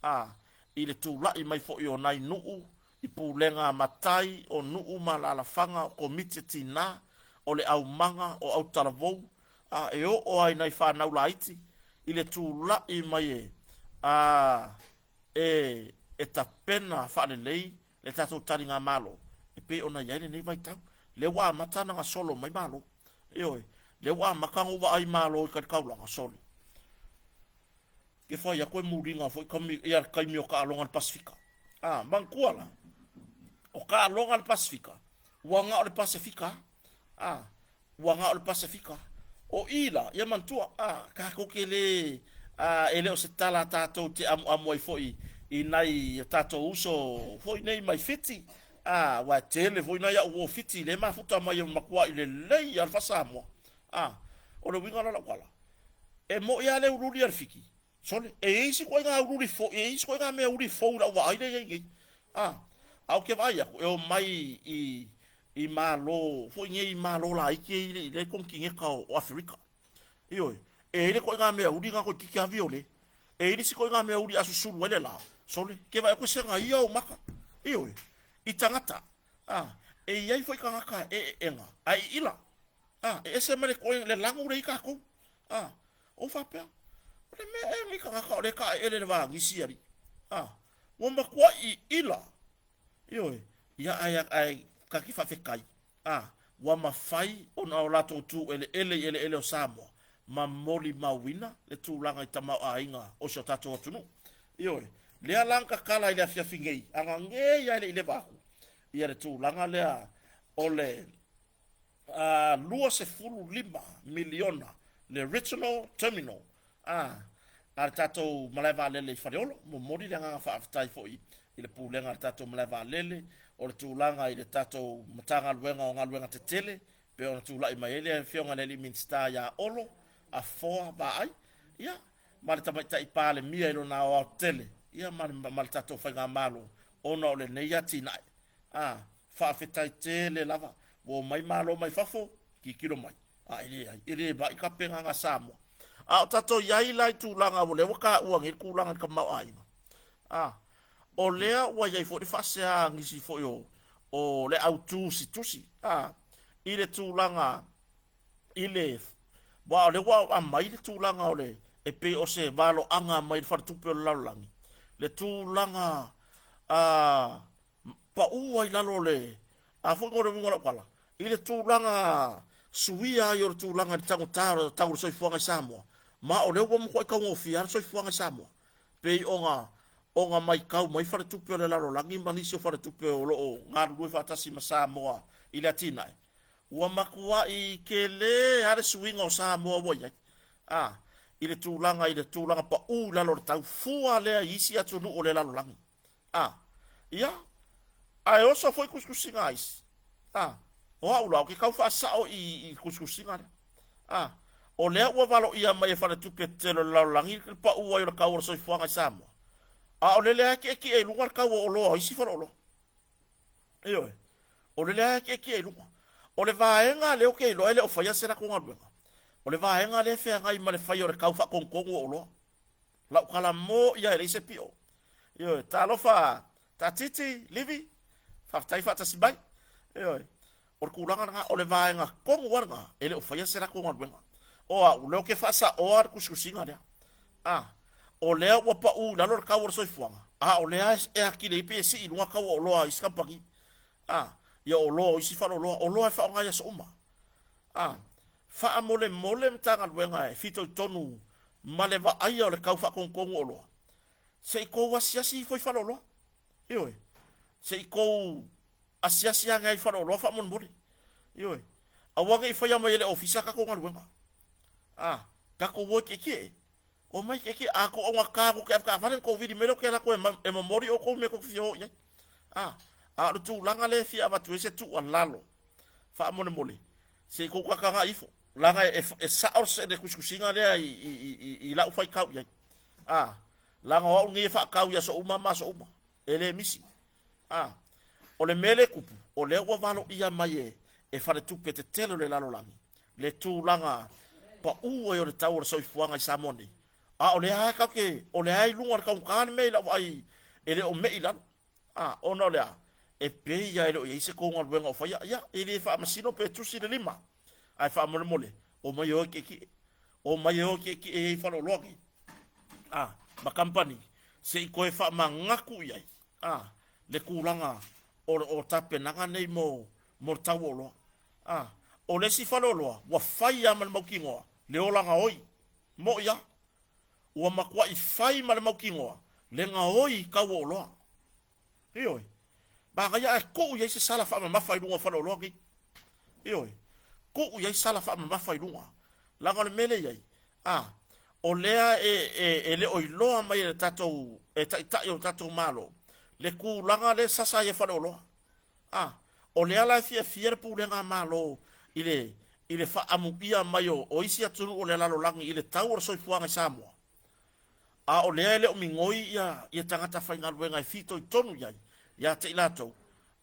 a, i le tulai mai foi o nai nuu i pulega a matai, o nuu ma alaalafaga, o komiti a tina, o le aumaga, o autalavou, a, e oo lava i nai fanau laiti i le tulai mai e, a, e, e tapena faalelei le tatou taligamalo e pei ona i ai lenei vaitau. Lea ua amata ona gasolo mai Malo. Ioe, lea ua amata ona ou vaai Malo i tai taulaga, sole. Ke fai atu e muliga foi kami, ia le taimi o taaloga i le Pasefika. A, manatua la, o taaloga i le Pasefika, ua na o le Pasefika a. A, ua na o le Pasefika. O i la, ia manatua, a, tatou te le, a, e le o se tala tatou te amuamu ai foi i nai o tatou uso foi nei mai Fiti, a, aua e tele foi nai au uo Fiti lea e mafuta mai e matuai lelei lava le faa-Samoa. A, o le uiga la o lau tala, e mo'i lava le uliuli a le Fiti, Sole, e i ai isi ituaiga uliuli fou, e i ai isi ituaiga mea uli fou i lau vaai lea e i ai nei. A, a ou te vaai atu, e omai i, i Malo, foi nei i Malo laiti ia i le konetineta o, o Aferika. Ioe, e i ai le ituaiga mea uli na toeitiiti lava viole. E i ai le isi ituaiga mea uli a susulu ai le la. Sole, ke vaai atu e sega ia ou maka. Ioe, i tagata, a, e i ai foi tagata e eega, ae iila. A, e ese mai le ituaiga, le lanu lea i tatou. A, ou faapea, o le mea ea lenei tagata o lea e taeele i le va nisi alii. A, ua matuai iila. Ioe, ia ae, ae ta te faafetai. A, ua mafai ona o latou tu eleele i eleele o Samoa ma molimauina le tulaga i tamaoaiga o si o tatou atunuu. Ioe, lea la na tatala i le afiafi nei, ana nei lava e le i leva atu, ia le tulaga lea o le $25 miliona le Regional Terminal a le tatou malae vaalele i Faleolo. Momoli le agaga faafetai foi i le pulega a le tatou malae vaalele, o le tulaga i le tatou Matagaluega o Galuega Tetele, pei ona tulai mai ai le Afioga i le Alii Minisita ia Olo Afoa Vaai, ia, ma le Tamaitai Palemia i lona aoaotetele, ia, ma le, ma le tatou Faigamalo ona o lenei atinae. A, faafetai tele lava, ua omai malo mai fafo, tilotilo mai, a e leai, e le mai tapenaga a Samoa. A o tatou i ai la i tulaga o lea ua taua nei le tulaga i le tamaoaiga, a, o lea ua i ai foi le faasea a nisi foi o, o le au tusitusi, a, i le tulaga i le, aua o lea ua aumai le tulaga o le, e pei o se valoaga mai le Faletupe o le Lalolagi, le tulaga a, pau ai lalo o le, a foi o le uiga o lau tala, i le tulaga suia ai o le tulaga i le taugata o le tau o le soifuaga i Samoa, ma o lea ua matuai taugofie lava le soifuaga i Samoa. Pei ona ona maitau mai faletupe o le lalolagi ma nisi o faletupe o lo o galulue faatasi ma Samoa i le atinae, ua matuai tele lava le suiga o Samoa ua i ai, a, i le tulaga i le tulaga pau i lalo o le tau fua lea i isi atunuu o le lalolagi. A, ia, ae oso foi tusitusiga a isi. A, o au la, ou te tau faasao i, i tusitusiga lea. A, o lea ua valoia mai e faletupe tetele o le lalolagi le pau ai o le tau o le soifuaga i Samoa, a o lele lava e tietie i luga le tau o oloa o isi faleoloa. Ioe, o lele lava e tietie i luga. O le vaega lea ou te iloa e le o faia se latou galuega, o le vaega lea e feagai ma le faia o le tau faatonutonu o oloa. Lau tala mo ia e leai se pio. Ioe, talofa Tatiti, Livi, faafetai faatasi mai. Ioe, o le tulaga lena, o le vaega tonu lava lena, e le o faia se latou galuega. O au, o lea ou te faasaoa le tusitusiga lea. A, o lea ua pau i lalo le tau o le soifuaga, a o lea e atili ai pei e sii i luga tau o oloa a isi kamupani. A, Ia oloa o isi faleoloa, oloa e faaaoga i aso uma. A, faamolemole Matagaluega e fitoitonu ma le vaaia o le tau faatonutonu o oloa, se i tou asiasi ifo i faleoloa. Ioe, se i tou asiasi ane ai i faleoloa faamolemole. Ioe, aua ne i faia mai e le Ofisa a tatou galuega. A, tatou o e tietie. Omai tietie, a tou augata tou te avetaavale ona tou vili mai lea ou te alu atu e momoli outou i mea tou te fia o i ai. A, a o le tulaga lea e fia avatu ai se tuualalo, faamolemole, se i tou tagatagai ifo, leaga e sao le tusitusiga lea i lau faitau i ai. A, leaga o au lenei e faatau i aso uma ma aso uma, e le misi. A, o le mea lea e tupu, o lea ua valoia mai e faletupe tetele o le lalolagi le tulaga pau ai o le tau o le soifuaga i Samoa nei, a o lea lava tatou te, o lea lava i luga o le taugata le mea i lau vaai e le o mei i lalo. A, ona o le a? E pei lava e le o i ai se tou galuega o faia. Ia, e le faamasino pe tusi le lima, ae faamolemole, omai e o e tietie. Omai e o e tietie i ai faleoloa nei, a, ma kamupani, se i toe faamanatu i ai, a, le tulaga o tapenaga nei mo le tau o oloa. A, o le isi faleoloa, ua fai lava ma le mautinoa le ola gaoi. Moʻi lava. Ua matuai fai ma le mautinoa le gaoi i tau o oloa. Ioe. Manaia ae tuu i ai se sala faamamafa i luga o faleoloa nei. Ioe. Tuu i ai sala faamamafa i luga. Leaga o le mea lea e i ai, a, o lea e le o iloa mai e le tatou, e taitai o le tatou Malo, le tulaga lea e sasa ai e faleoloa. A, o lea la e fiafia le pulega a Malo i le, i le faaamuia mai o isi atunuu o le lalolagi i le tau o le soifuaga i Samoa. A o lea e le o migoi ia tagata faigaluega e fitoitonu i ai ia te i latou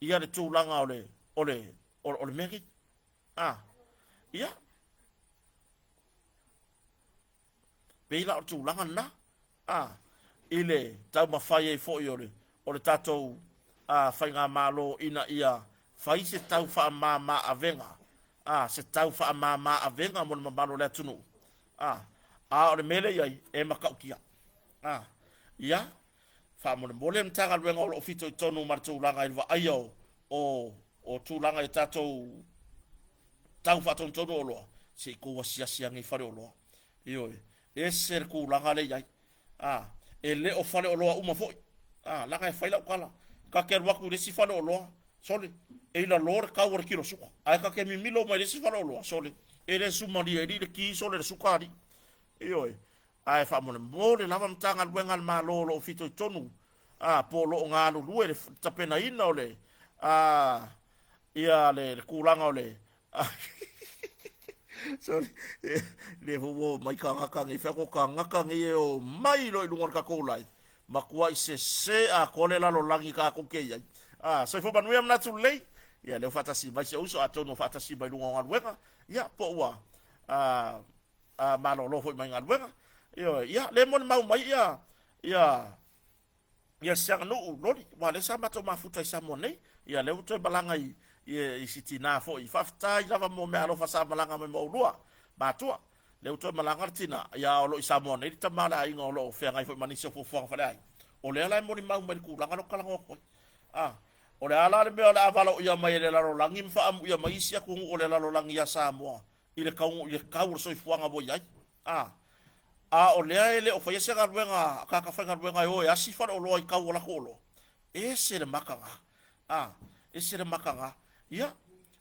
ia le tulaga o le, o le, o le mea nei. A, ia, pei la o le tulaga lena, a, i le taumafai ai foi o le, o le tatou a, faigamalo ina ia fai se tau faamama avega, a, se tau faamama avega mo le mamalu o le atunuu. A, a o le mea lea i ai, e matautia. A, ia, faamolemole le Matagaluega o lo o fitoitonu ma le tulaga i le vaaia o, o, o tulaga i tatou tau faatonutonu o oloa, se i tou asiasi ane i faleoloa. Ioe, ese le tulaga lea i ai. A, e le o faleoloa uma foi. A, leaga e fai lau tala, ta te alu atu i le isi faleoloa, sole, e i lalo le tau o le kilo suka. Ae ta te mimilo mai i le isi faleoloa, sole, e le sumalie alii le ki, sole le suka alii. Ioe, ae faamolemole lava Matagaluega a le Malo o lo o fitoitonu, a, po o lo o galulue le tapenaina o le, a, ia le tulaga o le Sorry, le foi ua omai tagata nei, fai atu o tagata nei e omai loa i luga o le tatou live, matuai sese atoa le lalolagi tatou te i ai. Ah, soifua manuia manatu lelei. Ia, lea ua faatasi mai si ou uso, atonu ua faatasi mai luga o galuega, ia, po ua ah, ah, malolo foi mai galuega. Ioe, ia, le molimau mai ia, ia, ia se aganuu loli, aua o lea sa matou mafuta i Samoa nei, ia lea ua toe malaga i, i, i si tinā foi. Faafetai lava mo meaalofa sa malaga mai ma oulua, matua. Lea ua toe malaga le tina, ia a o lo o i Samoa nei le tama o le aiga o lo o feagai foi ma nisi o fuafuaga faaleaiga. O lea la e molimau mai i le tulaga lea ou te talanoa atu ai. A, o le a la le mea o le a valaoia mai e le lalolagi ma faaamuia mai isi atunuu o le lalolagi ia Samoa i le tau, i le tau o le soifuaga ua i ai? A, a o lea e le o faia se galuega a tagata faigaluega e o e asi faleoloa i tau o latou oloa, ese le mataga. A, ese le mataga. Ia,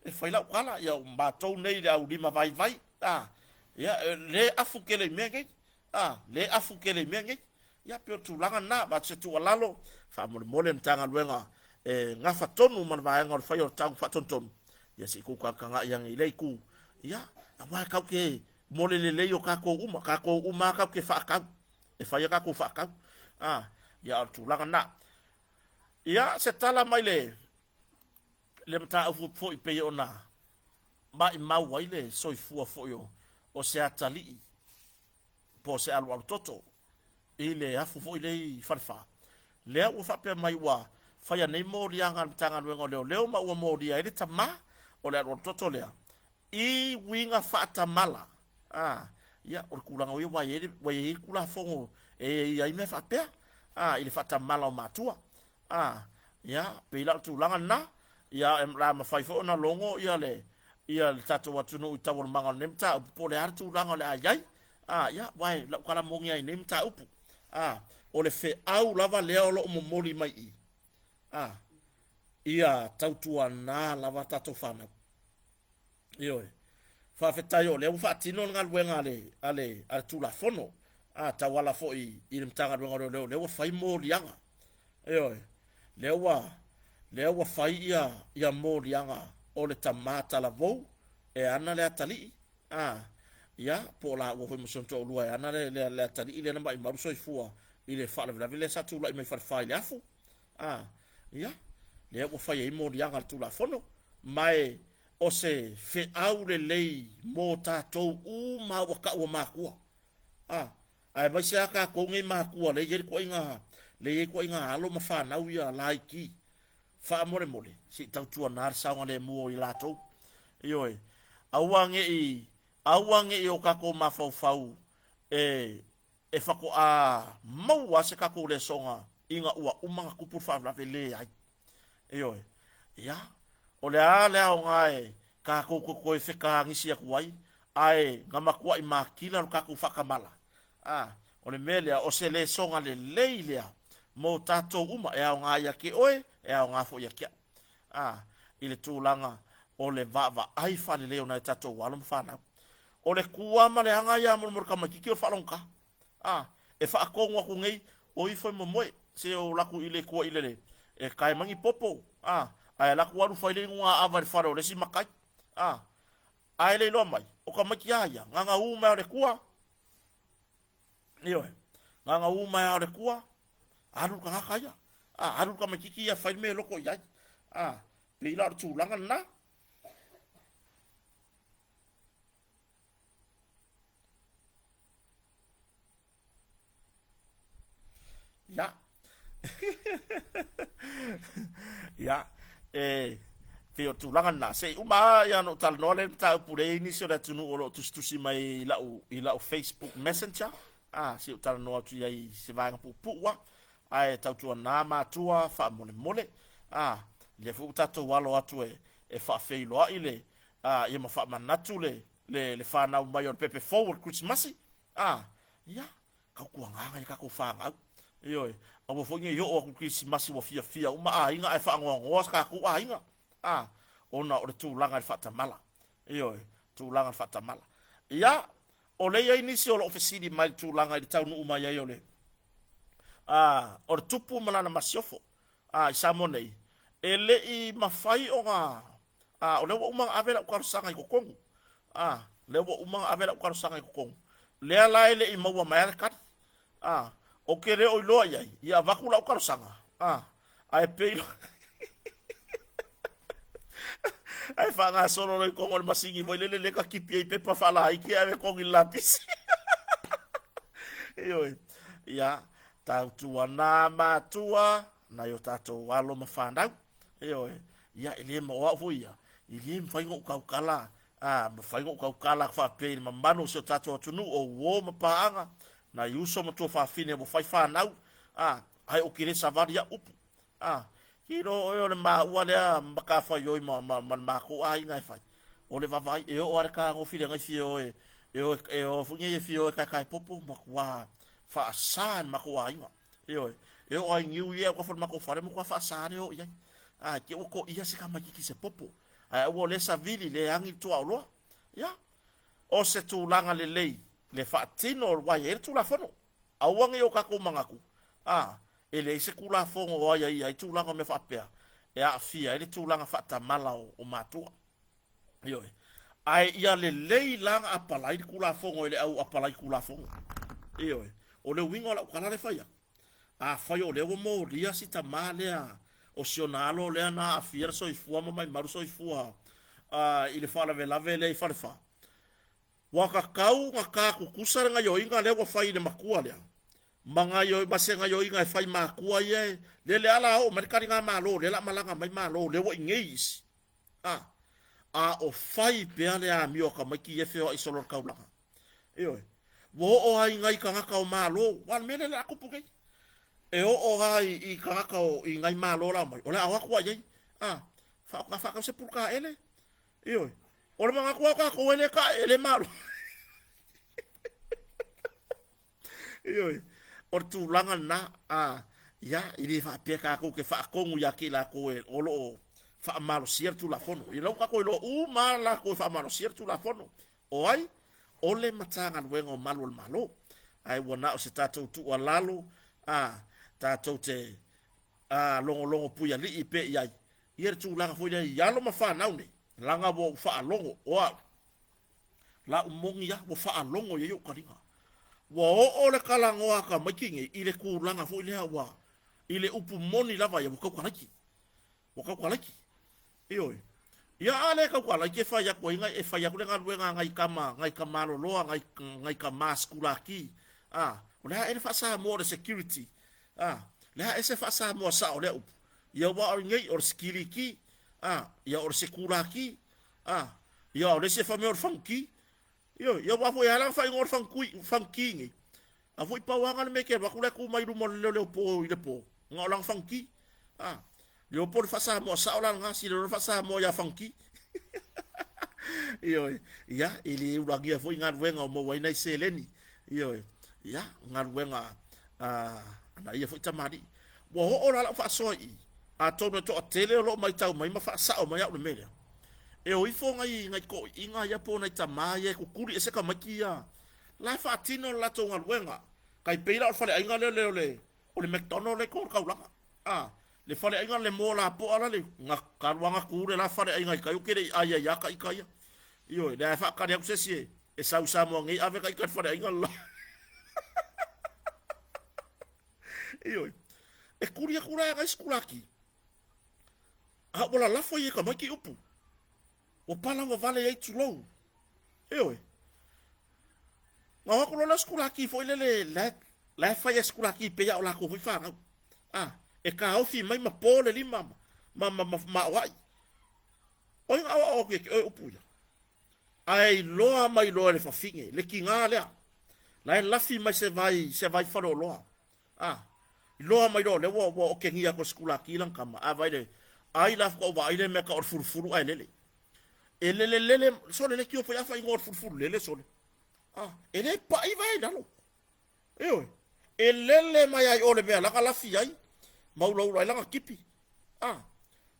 e fai lau tala, ia o matou nei le au lima vaivai, a, ia, e le afu tele i mea nei, a, le afu tele i mea nei. Ia, pei o le tulaga lena, avatu se tuualalo, faamolemole le Matagaluega e gafa tonu ma le vaega o le faia o le tau faatonutonu, ia se i tou tagatagai ane i lea itu, ia, aua e tatou te mo le lelei o tatou uma, tatou uma lava tatou te faatau, e fai a tatou faatau. A, ia, o le tulaga lena. Ia, se tala mai le, le mataupu foi pei ona maimau ai le soifua foi o, o se atalii po o se alualu toto i le afu foi lea i Falefa. Lea ua faapea mai ua faia nei moliaga a le Matagaluega o Leoleo ma ua molia ai le tama o le alualu toto lea i uiga faatamala. A, ia, o le tulaga o ia ua i ai, ua i ai Tulafono e i ai mea faapea, a, i le faatamala o matua. A, ia, pei la o le tulaga lena. Ia, e la mafai foi ona logo ia le ia le tatou atunuu i taualumaga o lenei mataupu, po o le a le tulaga o le a i ai. A, ia, aua e lau kalamogi lava i nei mataupu. A, o le feau lava lea o lo o momoli mai i i, a, ia tautuana lava tatou fanau. Ioe. Faafetai o lea ua faatino le galuega a le, a le, a le Tulafono, a, tauala foi i le Matagaluega o Leoleo, lea ua fai moliaga. Ioe. Lea ua, lea ua fai ia, ia moliaga o le tama talavou e ana le atalii, a, ia, po o laua foi ma si ona toalua e ana le, le, le atalii lea na maimau le soifua i le faalavelave lea sa tulai mai Falefa i le afu. A, ia, lea ua fai ai moliaga a le Tulafono, ma e o se feau lelei mo tatou uma ua taua matua. A, aemaise lava tatou nei matua lea e i ai le ituaiga, lea e i ai ituaiga alo ma fanau ia laiti. Faamolemole, se i tautuana le saogalemu o i latou. Ioe, aua ne i, aua ne i o tatou mafaufau e, e faatoa maua se tatou lesoga ina ua uma ona tupu le faalavelave. Leai. Ioe. Ia, o le a le aoga e tatou te toe fetagisi atu ai, ae na matuai matila lo tatou faatamala. A, o le mea lea, o se lesoga lelei lea mo tatou uma, e aoga ia te oe, e aoga foi ia te au. A, i le tulaga o le vaavaai faalelei o nai tatou alo ma fanau. O le kua ma le aga ia molemole tamaititi o le faalogogata. A, e faatonu atu nei, o ifo e momoe, se o latou i le tua i le, e tae mai ni popo, a, ae alu atu alu fai le inuga ava i le fale o le isi matai, a, ae le iloa mai, o tamaiti a ia, na ona u mai o le tua, ioe, na ona u mai o le tua, alu le tagata ia, a, alu le tamaititi ia fai le mea e loto i ai, a, pei la o le tulaga lena. Ia. Ia, e pei o tulaga lena. Se i uma lava ia ona ou talanoa lea i le mataupu lea e i ai nisi o le atunuu o lo o tusitusi mai i lau, i lau Facebook Messenger. A, se i ou talanoa atu i ai i se vaega puupuu lava. Ae tautuana matua faamolemole. A, lea foi ua tatou alo atu e, e faafeiloai le, a, ia ma faamanatu le, le, le fanau mai o le pepe fou o le Kerisimasi, a, ia, tautuana nai a tatou fanau. Ioe, aua foi ne i oo atu i le Kerisimasi ua fiafia uma aiga ae faanoanoa sa tatou aiga, a, ona o le tulaga i le faatamala. Ioe, tulaga i le faatamala. Ia, o lea e i ai nisi o lo o fesili mai i le tulaga i le taunuu mai ai o le, a, o le tupu ma lana masiofo, a, i Samoa nei, e le i mafai ona A, o lea ua uma ona ave lau talosaga i totonu. A, lea ua uma ona ave lau talosaga i totonu. Lea la e le i maua mai lava le tali. A, ou te le o iloa i ai, ia avatu lau talosaga. A, ae pei ae faagasolo loa i totonu o le masini foi lele lea e tatipi ai pepa faalaiti ae ave totonu i le lapisi. Ioe. Ia, tautuana matua nai o tatou alo ma fanau. Ioe. Ia, e le, o au foi ia, e le mafai ona ou tautala, a, mafai ona ou tautala atu faapea i le mamalu o si o tatou atunuu, o uo ma paaga, nai uso ma tuafafine ua fai fanau, a, ae ou te le savali au upu. A, kilo oe o le maua lea matafaioi ma, ma, ma le matou aiga e fai. O le vaavaai, e oo lava le kanofi le fia o e, e o, e o foi nei e fia o e kaekae popo, matua faasa e le matou aiga. Ioe. E oo lava i niu ia e alu le matou fale, matua faasa lea e oo i ai. A, te i ua toia se tamaititi i se popo. Ae aua o lea e savili, lea e agi le tuaoloa. Ia, o se tulaga lelei le faatino aua e i ai le Tulafono. Aua ne i o tatou manatu, a, e leai se Tulafono o aiaia ai tulaga o mea faapea e aafia ai le tulaga faatamala o matua. Ioe. Ae ia lelei la na apalai le Tulafono e le au apalai Tulafono. Ioe. O le uiga o lau tala lea e fai atu, afai o lea ua molia si tama lea o si ona alo lea na aafia le soifua ma maimau le soifua i le faalavelave lea i Falefa, ua tatau ona ta tutusa le gaioiga lea ua fai i le matua lea ma gaioi ma se gaioiga e fai matua ia e lea le ala oo mai le taligamalo lea la malaga mai malo lea ua inei isi a a o fai pea le amio a tamaiti ia e feoai solo i le taulaga. Ioe. Ua oo lava i nai tagata o Malo, aua o le mea lea o le a tupu nei. E oo lava i tagata o i nai Malo la omai, o le a o atu lava i ai. A, Faakau se pulutaele. Ioe. O le manatu lava o tatou e le taeele malo. Ioe. O le tulaga lena, a, ia, e le faapea tatou te faatonu ia te i latou e, o lo o faamalosia le Tulafono. Ia la ua tatou iloa uma lava latou e faamalosia le Tulafono. O ai? O le Matagaluega o Malu o le Malo. Ae ua na o se tatou tuualalo, a, tatou te a, logologo puialii pea i ai, ia le tulaga foi lea i alo ma fanau nei, leaga ua ou faalogo, o au, lau moni lava, ua faalogo i ai ou taliga. Ua oo le talanoa a tamaiti nei i le tulaga foi lea ua, i le upu moni lava ia, ua tautalaiti. Ua tautalaiti. Ioe. Ia a le tautalaiti e fai atu ai, e fai atu le galuega a nai tama, nai tamaloloa, nai, nai tama sikulaki. A, o le a ea le faa-Samoa o le security? A, le a ea se faa-Samoa sao o lea upu? Ia aua o nei o le sikiliki, a, ia o le sekulaki, a, ia o le isi e fai mai o le faguki. Ioe, ia aua foi e ala ona faaigoa o le fagutui, faguki nei. A foi pau lava na o le mea e te alu atu la e tu mai luma o le leoleo po i le po, na o lana faguki. A, le iloa po o le faa-Samoa sao la lena, sili loa le faa-Samoa ia faguki. Ioe, ia, e le ulagia foi galuega o maua ai nai seleni. Ioe, ia, galuega a na ia foi tamalii. Ua oo la lau faasoa i i, atonu e toatele o lo o matau mai ma faasao mai au i le mea lea. E o ifo nai, nai toeaiina ia po o nai tama ia e tutuli ese tamaiti ia, la e faatino le latou galuega. Tai pei la o le faleaiga lea o le, o le McDonald lea i totonu o le taulaga. A, le faleaiga le moa lapoa la le, na talu lava ona tu le la faleaiga i tai, ou te le i ai ai lava ta ita ia. Ioe, lea e faatali atu se isi e, e sau i Samoa nei ave ta ita i le faleaiga le la. Ioe. E kuli aku la e nai sikulaki. A ua lalafo ia i tamaiti upu. Ua palaua vale ai tulou. Ioe. Na o atu loa lea o sikulaki foi lele la, la e fai e sikulaki pei a o latou foi fanau. A, e taofi mai ma po le lima ma, ma, ma, ma aoai. O ai na aoao atu ia te oe upu ia? Ae iloa mai loa e le fafine, le tiga lea. La e lafi mai se vai, se vai faleoloa. A, iloa mai loa o lea ua, ua okegia atu e sikulaki lana tama, a vaai le, ai la faatoa ou vaai le mea tau o le fulufulu ae lele. E lele lele, sole leitio foi a faaigoa o le fulufulu lele sole. A, e le pai vae i lalo. Ioe, e lele mai ai o le mea lana lafi ai, ma ulaula ai lana tipi. A,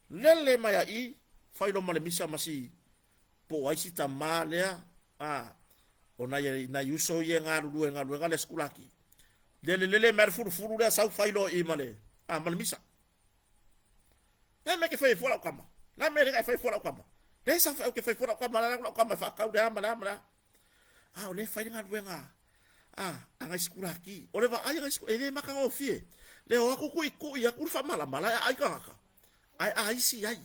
lele mai ai i, fai loa ma le misa ma si, po o ai si tama lea, a, o nai, nai uso ia e galulue i galuega lea sikulaki. Lele lele mai le fulufulu lea sau fai loa i ma le, a, ma le misa. Le mea ke fai fua lau tama. Le mea le fai fua lau tama. Le sa fai ke fai fua lau tama, le lau tama e whaakau le a ma le a ma le a. A, o le fai le galuega a, a ngai sikulaki. O le vaai a ngai sikulaki, e le matagofie. Le o atu tuitui atu le faamalamala e aai tagata, ae aisi ai.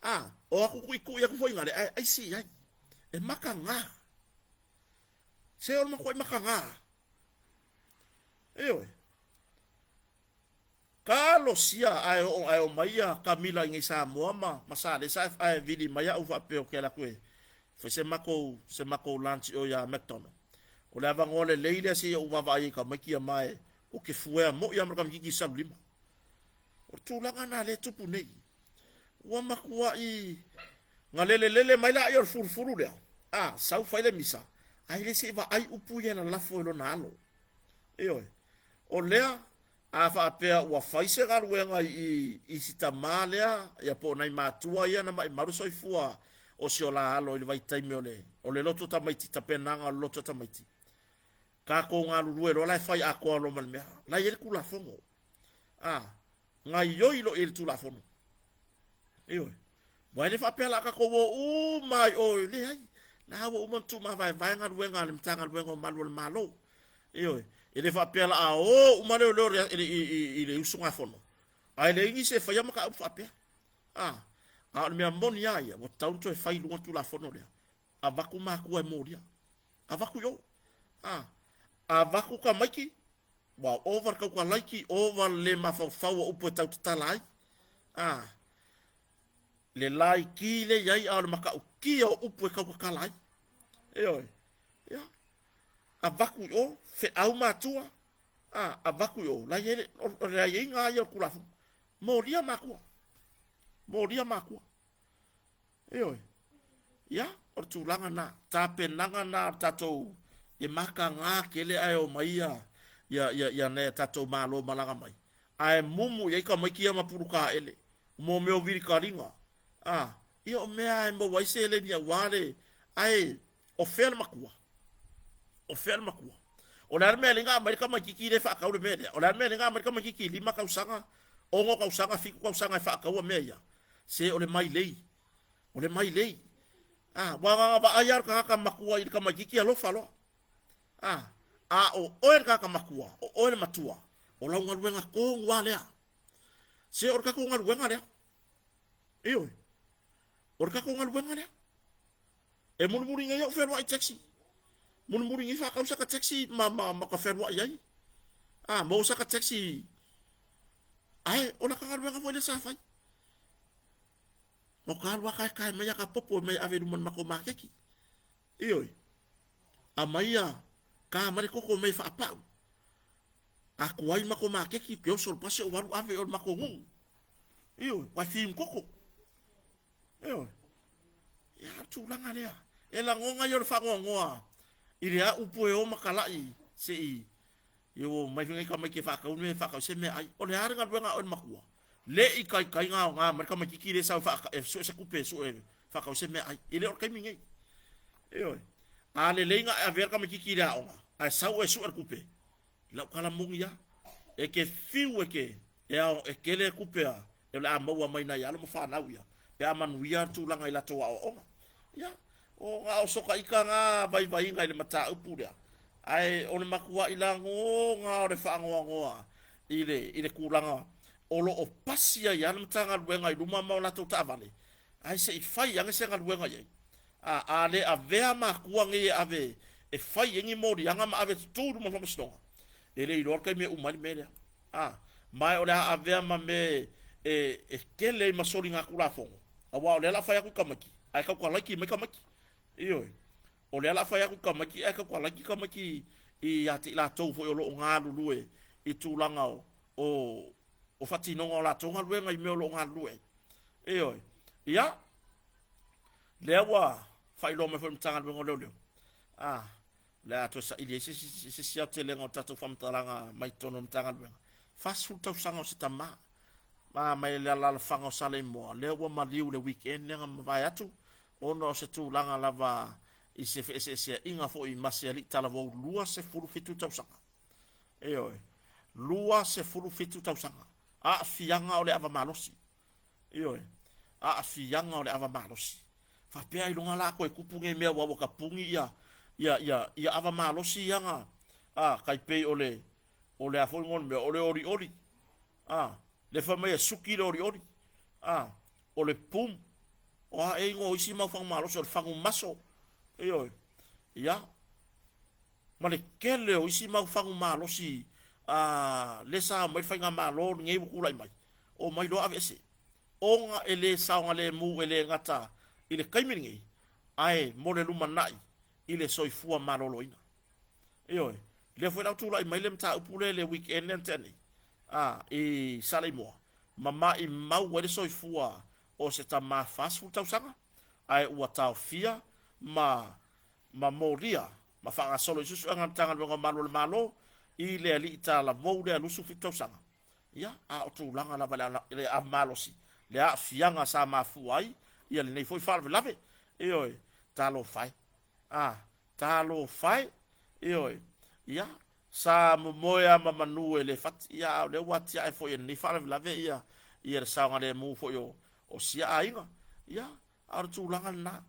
A, o atu tuitui atu foi gale, ae aisi ai. E mataga. Se o le matuai mataga. Ioe. Talosia ae oo ae omai ia Kamila i nei Samoa ma ma Salesa ae ae vili mai a'u faapea ou te alu atu e fai se matou se matou lunch i o ia McDonald. O le avanoa lelei lea se i ou vaavaai ai i tamaiti ia ma e ou te fuea moi lava ma le tamaititi i Salulima. O le tulaga lena lea e tupu nei. Ua matuai galelelele mai laia o le fulufulu lea, a sau fai le misa, ae le se i vaai upu ia e lalafo i lona alo. Ioe. O lea A faapea ua fai se galuega i i si tama lea, ia po o nai matua ia na maimau le soifua o si o la alo i le vaitaimi o le o le loto tamaiti, tapenaga o le loto tamaiti. Tatou galulue loa la e fai atoa loa ma le mea. La e i ai le Tulafono. A, gaioi loa i ai le Tulafono. Ioe. Aua e le faapea la tatou o uma ai o, leai. La ua uma ona tuumavaevae galuega a le Matagaluega o Malu o le Malo. Ioe. E le faapea la a o uma leoleo i, i, i, i le usugafono. Ae leai nisi e faia mataupu faapea. A, a o le mea moni lava ia, ua tatau ona toe fai i luga le Tulafono lea. Avatu matua e molia. Avatu i o. A, avatu tamaiti, ua ova le tautalaiti, ova le le mafaufau o upu e tautatala ai. A, le laiti le i ai, a o le matautia o upu e tautatala ai. Ioe. Ia, avatu i o, feau matua, a, avatu i o, la i ai le, o le aiaiga lava ia o le Tulafono. Molia matua. Molia matua. Ioe. Ia, o le tulaga lena, tapenaga lena a le tatou e mataga tele ae omai ia ia ia ia nai a tatou malo malaga mai. Ae mumu i ai tamaiti ia ma pulutaele mo mea o vilitaliga. A, ia o mea e maua ai seleni aua le ae o fea le matua? O fea le matua? O le a le mea e ala ai ona aumai le tamaitiiti lea e faatau le mea lea? O le a le mea e ala ai ona aumai le tamaitiiti i 5 tausaga, 6 tausaga, 7 tausaga e faataua mea ia? Se o le mailei. O le mailei. A, ua na ona vaai lava le tagata matua i le tamaitiiti alofa loa. A, a o oe le tagata matua, o oe le matua, o lau galuega tonu lava lea. Se o le tatou galuega lea. Ioe. O le tatou galuega lea. E mulimuli nei au fealuai i taxi. Mulimuli nei faatau saka taxi ma, ma, ma ka fealuai ai. A, maua saka taxi. Ae, o laka galuega foi lea sa fai. Ma ka alu a kaekae mai a ka popo e mai ave i luma o le matou maketi. Ioe. Aumai ia ka mai le koko mai faapau. A tuai matou maketi, ke oso le pasi ou alu ave i o le matou nuu. Ioe, ua fiu koko. Ioe. Ia, o le tulaga lea. E lagona ia o le faanoanoa i le au upu e o ma talai se i ia ua omai foi nai tamaiti e faatau le mea e faatau se meaai. O le a le galuega a oe le matua? Le i taitai ona aoga mai le tamaititi lea e sau e sue se tupe e sue e faatau se meaai. E le o le taimi nei. Ioe. A lelei ona e avea le tamaititi i le aoga, ae sau oe e sue le tupe, lau tala moni lava, e te fiu e te e ao e tele tupe a e o le a maua mai nai alo ma fanau ia pe a manuia le tulaga i latou aoaoga. Ia, o na o sokaika na vaivaiga i le mataupu lea, ae o le matuai lagoga o le faanoanoa i le, i le tulaga o lo o pasi ai lava le Matagaluega i luma ma o latou taavale, ae se i fai ane se galuega i ai. A, a le avea matua nei e ave e fai ai ni moliaga ma ave e tutu i luma o le faamasinoga, e le iloa le taimi e uma ai le mea lea. A, ma o le a avea ma mea e, e tele ai ma soligatulafono, aua o lea o le a fai atu i tamaiti, ae tautalaiti mai tamaiti. Ioe. O lea o le a fai atu i tamaiti ae tautalaiti tamaiti ia te i latou foi o lo o galulue i tulaga o, o, o faatinoga o latou galuega i mea o lo o galulue ai. Ioe. Ia, lea ua faailoa mai foi i le Matagaluega o Leoleo, a, o le a toe saili ai se isi, se isi aotelega o le tatou faamatalaga mai totonu o le Matagaluega. 40 tausaga o se tama, ma mai le alaalafaga o Saleimoa, lea ua maliu i le weekend lea na mavae atu, ona o se tulaga lava i se feeseeseaiga foi ma se alii talavou 27 tausaga. Ioe. 27 tausaga. Aafiaga o le ava malosi. Ioe. Aafiaga o le ava malosi. Faapea ailoga la toe tupu nei mea aua ua tapuni ia ia ia ia ava malosi ia na a tai pei o le o le a foi igoa o le mea o le olioli a le fai mai e suki le olioli a o le pum o a ea igoa o isi mau fagu malosi o le fagu maso ioe ia ma le tele o isi mau fagu malosi a le sa omai le faigamalo lenei ua tulai mai omai loa aveese ona e le saogalemu e le gata i le taimi lenei, ae mo le lumanai i le soifua maloloina. Ioe, lea foi la ua tulai mai le mataupu lea i le weekend lea na tea nei, a, i Saleimoa, ma maimau ai le soifua o se tama 40 tausaga, ae ua taofia ma ma molia ma faagasolo i suesuega a le Matagaluega o Malu o le Malo i le alii talavou lea 27 tausaga. Ia, a o tulaga lava i le ava malosi, le aafiaga sa mafua ai ia lenei foi faalavelave. Ioe, talofa e. A, talofa e. Ioe, ia, sa momoe lava ma manu e le fati, ia, a o lea ua atiae foi e lenei faalavelave ia, ia le saogalemu foi o, o sia aiga. Ia, a o le tulaga lena.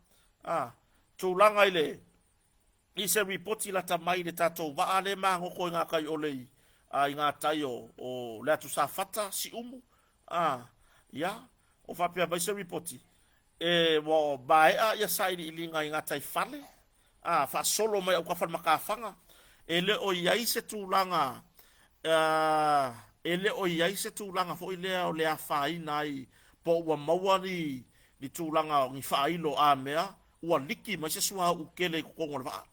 A, tulaga i le, I se ripoti lata mai i le tatou vaa lea e magoto i gatai o le i gatai o, o le atu Safata, Siumu, a, ia, o faapea mai se ripoti, e, ua maea ia sailiiliga i gatai fale, a, faasolo mai autafa i le matafaga, e le o i ai se tulaga, a, e le o i ai se tulaga foi lea o le afaina ai po o ua maua ni, ni tulaga o ni faailo a mea, ua liki mai se suauu tele i totonu o le vaa.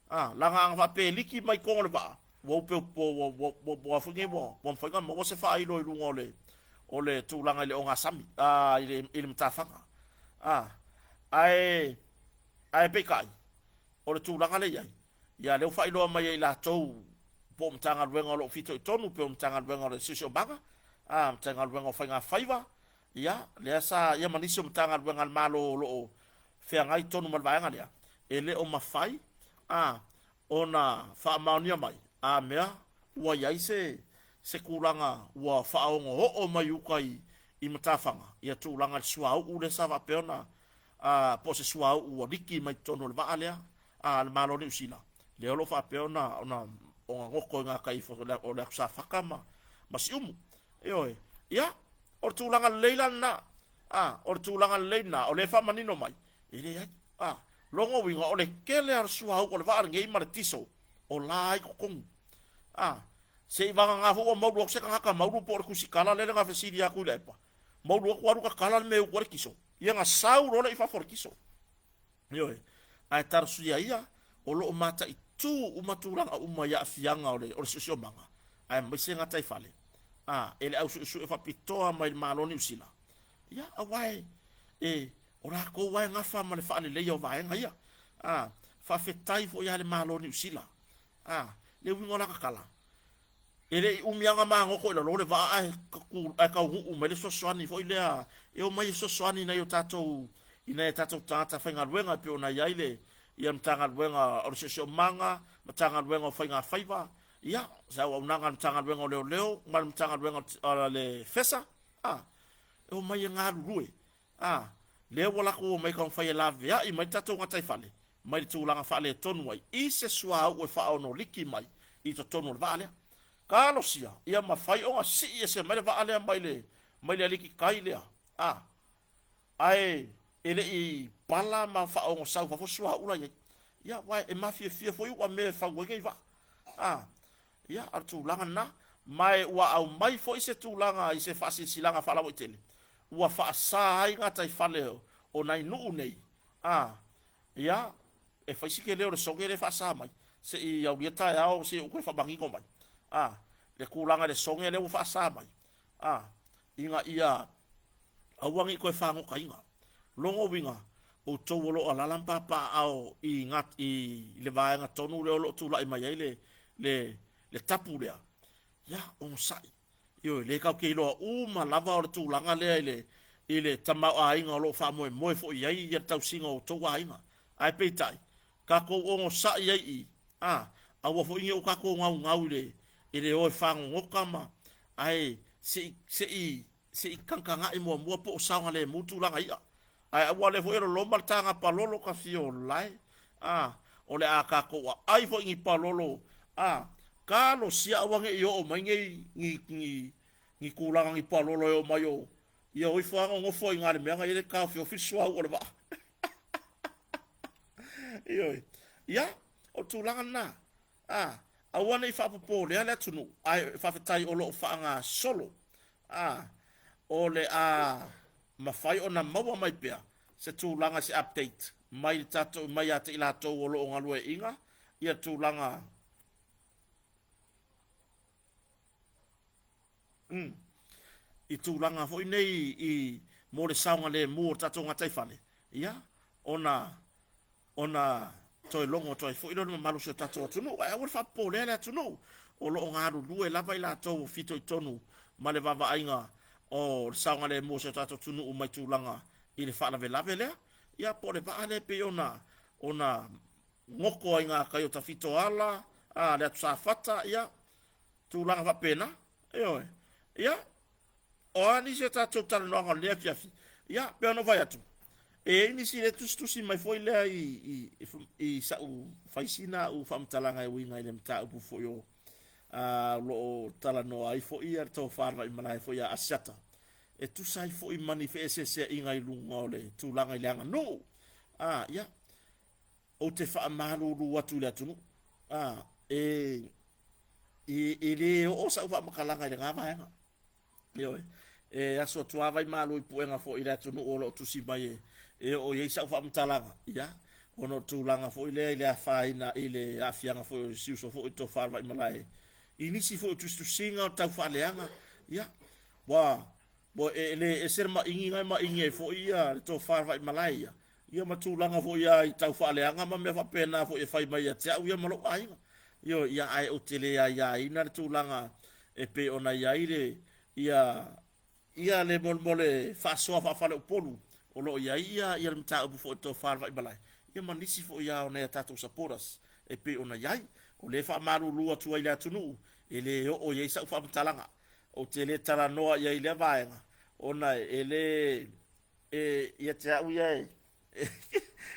A, laga ana faapea e liki mai i totonu o le vaa, ua upe, ua, ua, ua, ua, ua, foi nei, ua, ua mafai ona maua se faailo i luga o le, o le tulaga i le ogasami, a, i le, i le matafaga. A, Ae, ae peitai, o le tulaga lea e i ai, ia lea ua faailoa mai e i latou po o Matagaluega o lo o fitoitonu, pei o Matagaluega o le Siosiomaga, a, Matagaluega o Faigafaiva, ia, lea sa, ia ma nisi o Matagaluega a le Malo o lo o feagai tonu ma le vaega lea, e le o mafai, a, ona faamaonia mai, a mea ua i ai se, se tulaga ua faaogooo mai uta i, i matafaga, ia tulaga i le suauu lea sa faapea ona, a, po o se suauu ua liki mai totonu o le vaa lea, a le Malo o Niu Sila, lea o lo o faapea ona, ona, ona goto i gatai ifo o le atu Safata ma, ma Siumu. Ioe. Ia, o le tulaga lelei la lena. A, o le tulaga lelei lena, o lea e faamanino mai, e leai. A, lona uiga, o le tele lava o le suauu o le vaa lenei ma le tiso, o la ai totonu. A, se i vagana foi ua maulu atu se tagata maulu po o le tusitala lea na fesili atu i le epa, maulu atu alu tatala le mea e utu ai le tiso, ia na sau loa lea i fafo o le tiso. Ioe. Ae talosia ia, o lo o mataitu uma tulaga uma i aafiaga o le, o le siosiomaga, aemaise gataifale, a, e le au suesue faapitoa mai le Malo o Niu Sila, ia, aua e, e, o latou lava e gafa ma le faaleleia o vaega ia. A, faafetai foi lava i le Malo o Niu Sila. A, le uiga o la tatala, E le i umi lava ona magoto i lalo le vaa ae ae taunuu mai le fesoasoani foi lea e omai e fesoasoani i nai o tatou i nai a tatou tagata faigaluega e pei ona i ai le ia Matagaluega o le Siosiomaga, Matagaluega o Faigafaiva, ia se auaunaga a le Matagaluega o Leoleo ma le Matagaluega o le FESA, a, e omai e galulue A, lea ua latou omai e taumafai e laveai mai le tatou gataifale mai le tulaga faaletonu ai i se suauu e faaonoliki mai i totonu o le vaa lea. Talosia ia mafai ona sii ese mai le vaa lea mai le, mai le aliki tai lea. A, ae e le i pala ma faaogosau fafo suauu la i ai. Ia, aua e mafiafia foi uamea e fau ai nei vaa. A, Ia, o le tulaga lena. Ma e ua aumai foi se tulaga i se faasilasilaga faalauaitele, ua faasa ai gataifale o nai nuu nei, a, ia, e fai si tele o le soge lea e faasa mai, se i aulia taeao se i ou toe faamanino mai, a, le tulaga i le soge lea ua faasa mai, a, ina ia aua ne i toe fagotaina. Lona uiga, outou o lo o alaala ma papaaao i, i le vaega tonu lea o lo o tulai mai ai le, le, le tapu lea, ia, onosai. Ioe, lea tatou te iloa uma lava o le tulaga lea i le, i le tamaoaiga o lo o faamoemoe foi i ai le tausiga o outou aiga. Ae peitai, tatou onosai ai i, a, aua foi ne i o tatou gaugau i le, i le o e fagogota ma, ae se i, se i, se i tagatagai muamua po o saogalemu tulaga i'a. Ae aua lea foi e loloma le taga palolo ka fia o lae, a, o le a tatou aai foi ni palolo, a, talosia aua ne i oo mai nei ni, ni, ni tulaga ni palolo e oo mai o, ia o ifo lava nonofo ai i ina i le mea na i ai le taofiofi le suauu o le vaa. Ioe. Ia, o le tulaga lena. A, aua ne i faapopolea le atunuu, ae faafetai o lo o faagasolo. A, o le a mafai ona maua mai pea se tulaga, se update mai le tatou, mai ia te i latou o lo o galueaiina ia tulaga, mm, i tulaga foi nei i, mo le saogalemu o le tatou gataifale, ia, ona ona toe logo atu ai foi lea o le mamalu o si o tatou atunuu. Ae aua le faapopolea le atunuu, o lo o galulue lava i latou o fitoitonu ma le vaavaaiga o le saogalemu o si o tatou atunuu mai tulaga i le faalavelave lea, ia po o le vaa lea e pei ona ona goto ai gatai o Tafitoala, a, le atu Safata, ia, tulaga faapena, ioe. Ia, O a nisi o tatou talanoaga o lenei afiafi, ia, pei ona ou fai atu, e i ai nisi lea e tusitusi mai foi lea i, i, i sa'u fai sina a'u faamatalaga e uiga i le mataupu foi o a, o lo o talanoa ai foi ia le tofa a le Vaimalae foi ia Asiata, e tusa ai foi ma ni feeseeseaiga i luga o le tulaga i le aganuu. A, ia, ou te faamalulu atu i le atunuu, a, e, e, e lē oo sa'u faamatalaga i lena vaega. Ioe. E aso atu lava vaimalu i puega foi i le atunuu o lo o tusi mai e, e oo i ai sau faamatalaga, ia, ona o le tulaga foi lea i le afaina i le aafiaga foi o si uso foi Tofa Vaimalae i nisi foi o tusitusiga o le taufaaleaga, ia, ua, ua e, e le ese le maigi na e maigi ai foi ia le Tofa Vaimalae ia. Ia ma tulaga foi lava i tau faaleaga ma mea faapena foi e fai mai ia te au ia ma lou aiga. Ioe, ia ae ou te le aiaina le tulaga e pei ona i ai le ia ia le molemole faasoa faafaleupolu o lo o i ai ia ia le mataupu foi i le tofa a le Vaimalae, ia ma nisi foi lava o nai a tatou supporters e pei ona i ai. O lea e faamalulu atu ai i le atunuu, e le oo i ai sau faamatalaga. Ou te le talanoa i ai i lea vaega, ona e le e, ia te au ia e,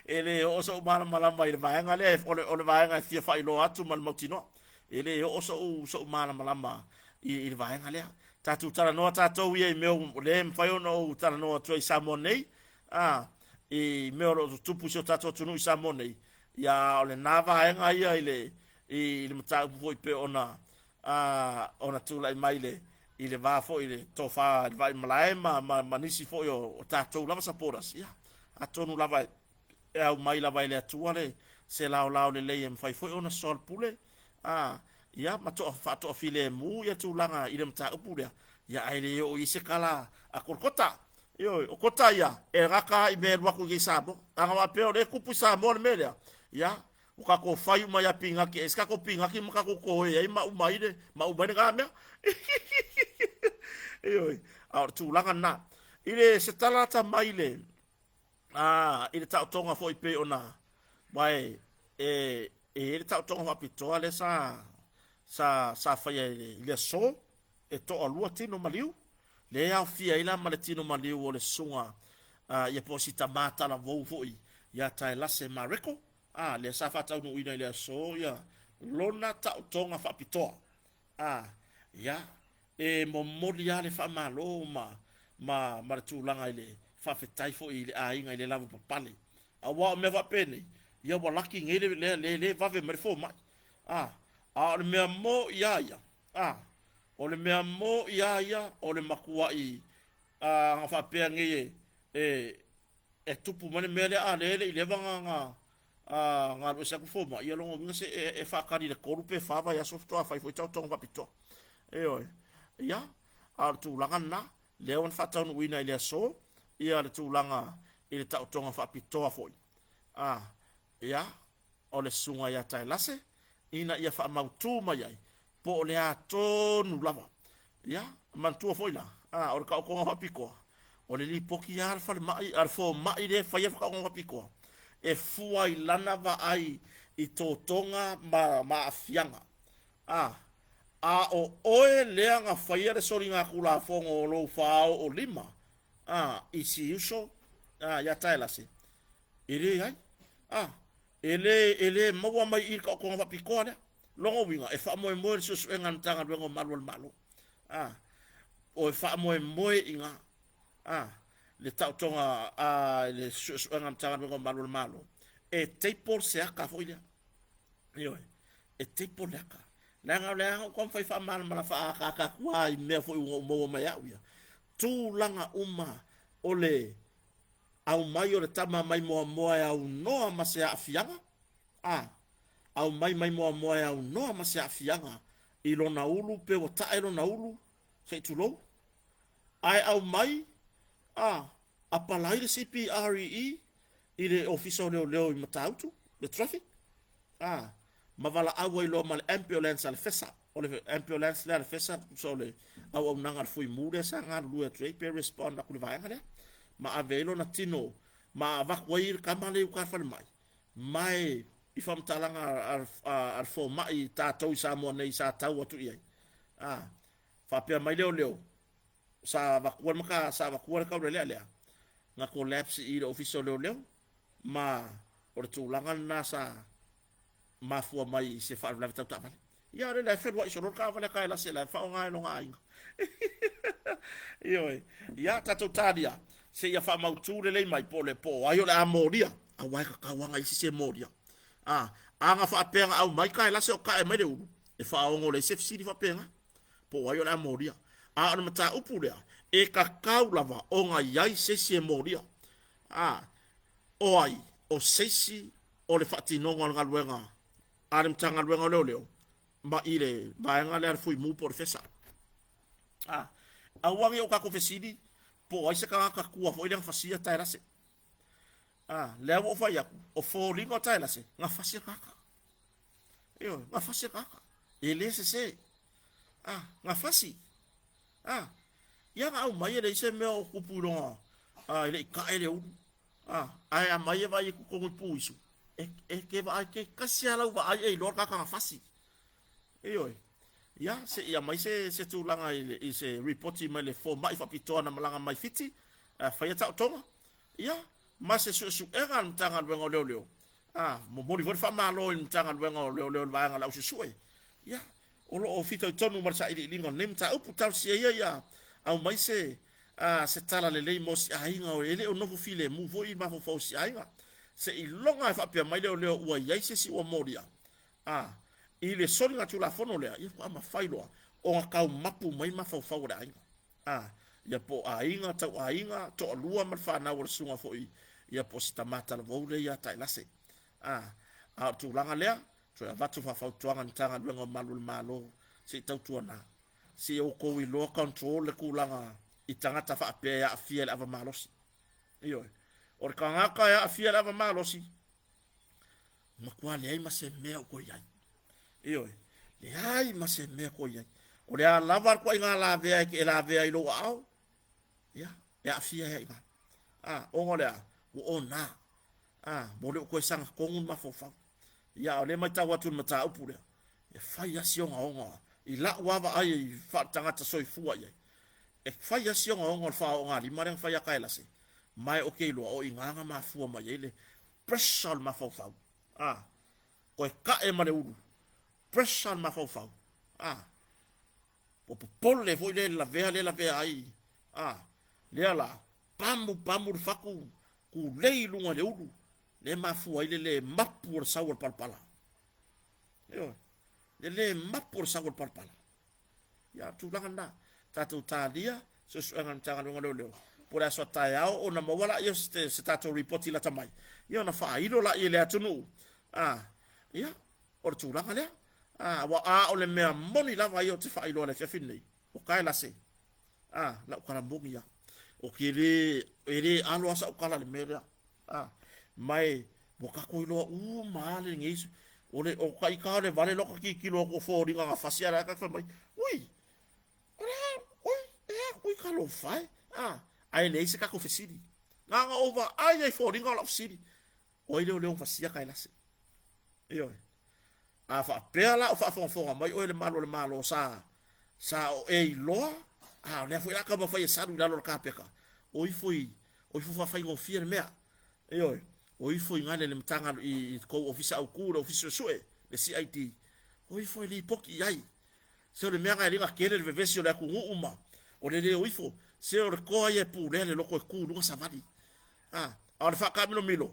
e le oo so'u malamalama i le vaega lea, o le, o le vaega e fia faailoa atu ma le mautinoa. E le oo so'u, so'u malamalama i, i le vaega lea. Tatou talanoa tatou ia i mea o lea e mafai ona ou talanoa atu ai i Samoa nei, a, i mea o lo o tutupu i si o tatou atunuu i Samoa nei, ia o lena vaega ia i le, i, i le mataupu foi pei ona, a, ona tulai mai le, i le va foi i le tofa i le Vaimalae ma, ma, ma nisi foi o, o tatou lava supporters, ia, atonu lava e aumai lava e le Atua le, se laolao lelei e mafai foi ona soalepule, a, ia, ma toa, faatoafilemu ia tulaga i le mataupu lea, ia, ae le oo i ai se tala a Kolokota. Ioe, o Kota ia, e gata lava i mea e alu atu i Samoa. A na faapea o lea e tupu i Samoa le mea lea, ia, Ua tatou fai uma ia pinati, e ese tatou pinati ma tatou toe ai ma uma ai le, ma uma ai lena mea. Ioe, a o le tulaga lena. I le se tala ata mai le, a, i le taotoga foi pei ona, aua e, e, e i ai le taotoga faapitoa lea sa, sa, sa faia i le, i le aso, e toalua tino maliu, lea e aofia ai la ma le tino maliu o le susuga, a, ia po o si tama talavou foi ia Taelase Mareko, A, lea sa faataunuuina i le aso ia lona taotoga faapitoa. A, ia, e momoli lava le faamalo ma, ma, ma le tulaga i le faafetai foi i le aiga i le lavapapale. Aua o mea faapenei, ia ua laki nei le, le, le, le vave mai le fomai. A, a o le mea moni lava ia, a, o le mea moni lava ia, o le matuai, a, na faapea nei e, e, e tupu mai le mea lea, a lea e le i leva na, na, a, na alu ese atu fomai, ia lona uiga se e, e faatali i le tolu pe fa vaiaso faatoa fai foi taotoga faapitoa. Ioe. Ia, a o le tulaga lena, lea ua na faataunuuina i le aso, ia le tulaga i le taotoga faapitoa foi. A, ia, o le susuga ia Taelase, ina ia faamautu mai ai, po o le a tonu lava. Ia, manatua foi la, a, o le taotoga faapitoa, o le lipoti lava a le falemai, a le fomai lea e faia le taotoga faapitoa, e fua i lana vaai i totoga ma, ma aafiaga. A, a o oe lea na faia le soligatulafono o lou faaoolima, a, i si uso, a, ia Taelase, e leai. A, e le, e le maua mai i i le taotoga faapitoa lea. Lona uiga, e faamoemoe le suesuega a le Matagaluega o Malu a le Malo, a, o e faamoemoe i ina, a, le taotoga a le suesuega a le Matagaluega o Malu a le Malo, e table se ata foi lea. Ioe, e table le ata. Leaga o le a ou taumafai faamalamalama faaataata atu lava i mea foi ua ou maua mai au ia. Tulaga uma o le aumai o le tama mai muamua e aunoa ma se aafiaga, a, aumai mai muamua e aunoa ma se aafiaga i lona ulu pe ua tae lona ulu, se i tulou, ae aumai, a, apalai le CPR i i, i le Ofisa o Leoleo i Matautu, le traffic, a, ma valaau ai loa ma le ambulance a le FESA. O le ambulance lea a le FESA, tusa o le auaunaga a le Fuimu lea sa galulue atu ai pe respond atu i le vaega lea, ma ave ai lona tino, ma avatu ai le tama lea i uta i le falemai, ma e i faamatalaga a le fomai tatou i Samoa nei sa tau atu i ai, a, faapea mai leoleo, sa avatua le mata, sa avatua le taulelea lea, na collapse i le ofisa o leoleo, ma o le tulaga lena sa mafua mai i se faalavelave tau taavale. Ia, o lea e feluai solo le taavale a Taelase la e faaaoga e lona aiga. Ioe. Ia, tatou talia, seia faamautu lelei mai po o le po o ai o le a molia, aua e tatau lava na isi se molia. A, a na faapea na aumai Taelase o tae mai le ulu, e faaogo leai se fesili faapena, po o ai o le a molia. A o le mataupu lea, e tatau lava ona i ai se isi e molia. A, o ai? O se isi o le faatinoga o le galuega a le Matagaluega o Leoleo ma i le vaega lea a le Fuimu po o le FESA. A, aua ne i o tatou fesili po o ai se tagata tua foi lea na fasia Taelase. A, lea ua ou fai atu, o foliga o Taelase, gafasi e le tagata. Ioe, gafasi e le tagata. E le sese. A, gafasi. A, ia na aumai e leai se mea o tupu i lona, a, e le i tae le ulu. A, ae aumai e vaai i totonu i puisu, e, e te vaai te tasi lava lau vaai e iloa le tagata gafasi. Ioe. Ia, se i aumai se, se tulaga i, le, i se ripoti mai le fomai faapitoa na malaga mai Fiti, a faia taotoga. Ia, ma se suesuega a le Matagaluega o Leoleo, a, momoli foi le faamalo i le Matagaluega o Leoleo i le vaega o le au suesue. Ia, o lo o fitoitonu ma le sailiiliga o lenei mataupu. Talosia ia ia aumai se, a, se tala lelei mo si aiga, e le o nofo filemu foi i mafaufau o si aiga. Seiloga e faapea mai leoleo ua i ai se isi ua molia, a, i le soligatulafono lea, ia faatoa mafai loa ona tau mapu mai mafaufau o le aiga. A, ia po o aiga, tau aiga, toalua ma le fanau o le susuga foi, ia po o se tama talavou lea ia Tailase. A, a o le tulaga lea, toe avatu faafautuaga i le Matagaluega o Malu o le Malo, se i tautuana, se i outou iloa control le tulaga i tagata faapea e aafia i le ava malosi. Ioe. O le tagata e aafia i le ava malosi, matua leai ma se mea o toe i ai. Ioe, leai ma se mea toe i ai. O le a lava le ituaiga lavea e lavea i lou aao, ia, e aafia ai i ina. A, ona o le a? Ua ona. A, ua le o toe sagatonu le mafaufau. Ia, a o lea e matau atu i le mataupu lea, e fai lava si ogaoga i lau lava vaai faaletagata soifua i ai. E fai lava si ogaoga o le faaoogalima lea na fai ia Taelase, ma ou te iloa o i ina na mafua mai ai le pressure o le mafaufau. A, toe tae ma le ulu, pressure o le mafaufau. A, ua popole foi le lavea lea lavea ai. A, lea la, pamu pamu le fatu, tulei i luga i le ulu, lea mafua ai le le mapu o le sau o le palapala. Ioe, le le mapu o le sau o le palapala. Ia, o le tulaga lena. Tatou talia suesuega a le Matagaluega o Leoleo po o le aso a taeao ona maua laia o se, se tatou ripoti lata mai, ia ona faailo laia i le atunuu. A, ia, o le tulaga lea. A, ua, a o le mea moni lava ia ou te faailoa i le afiafi lenei, o Kaelase, a, lau tala moni ia. Ou te le, e le alo lava sau tala i le mea lea. A, ma e, ua tatou iloa uma lava lenei, o le, o taita o le vale loa ta tilotilo atu o foliga na fasi a la ta fai mai, ui, o le a, ui, e a, ui talofa e, a, ae leai se tatou fesili. Na ona ou vaai lava i foliga o lau fesili, o ai lea o lea ua fasia Kailase? Ioe. A faapea la o faafogafoga mai oe le malu o le Malo sa sa o e iloa, a o lea foi la taumafai e salu i lalo o le kapeta, o ifo i o ifo faafaigofie le mea. Ioe, o ifo i gale le matanga i, i kou ofisa autu, le ofisa suesue, le CID, o ifo e lipoti i ai. Se o le mea na e le na tele le vevesi o le atunuu ma o le le o ifo, se o le toa ia e pulea le loto e tu i luga savali. A, a o le faataamilomilo,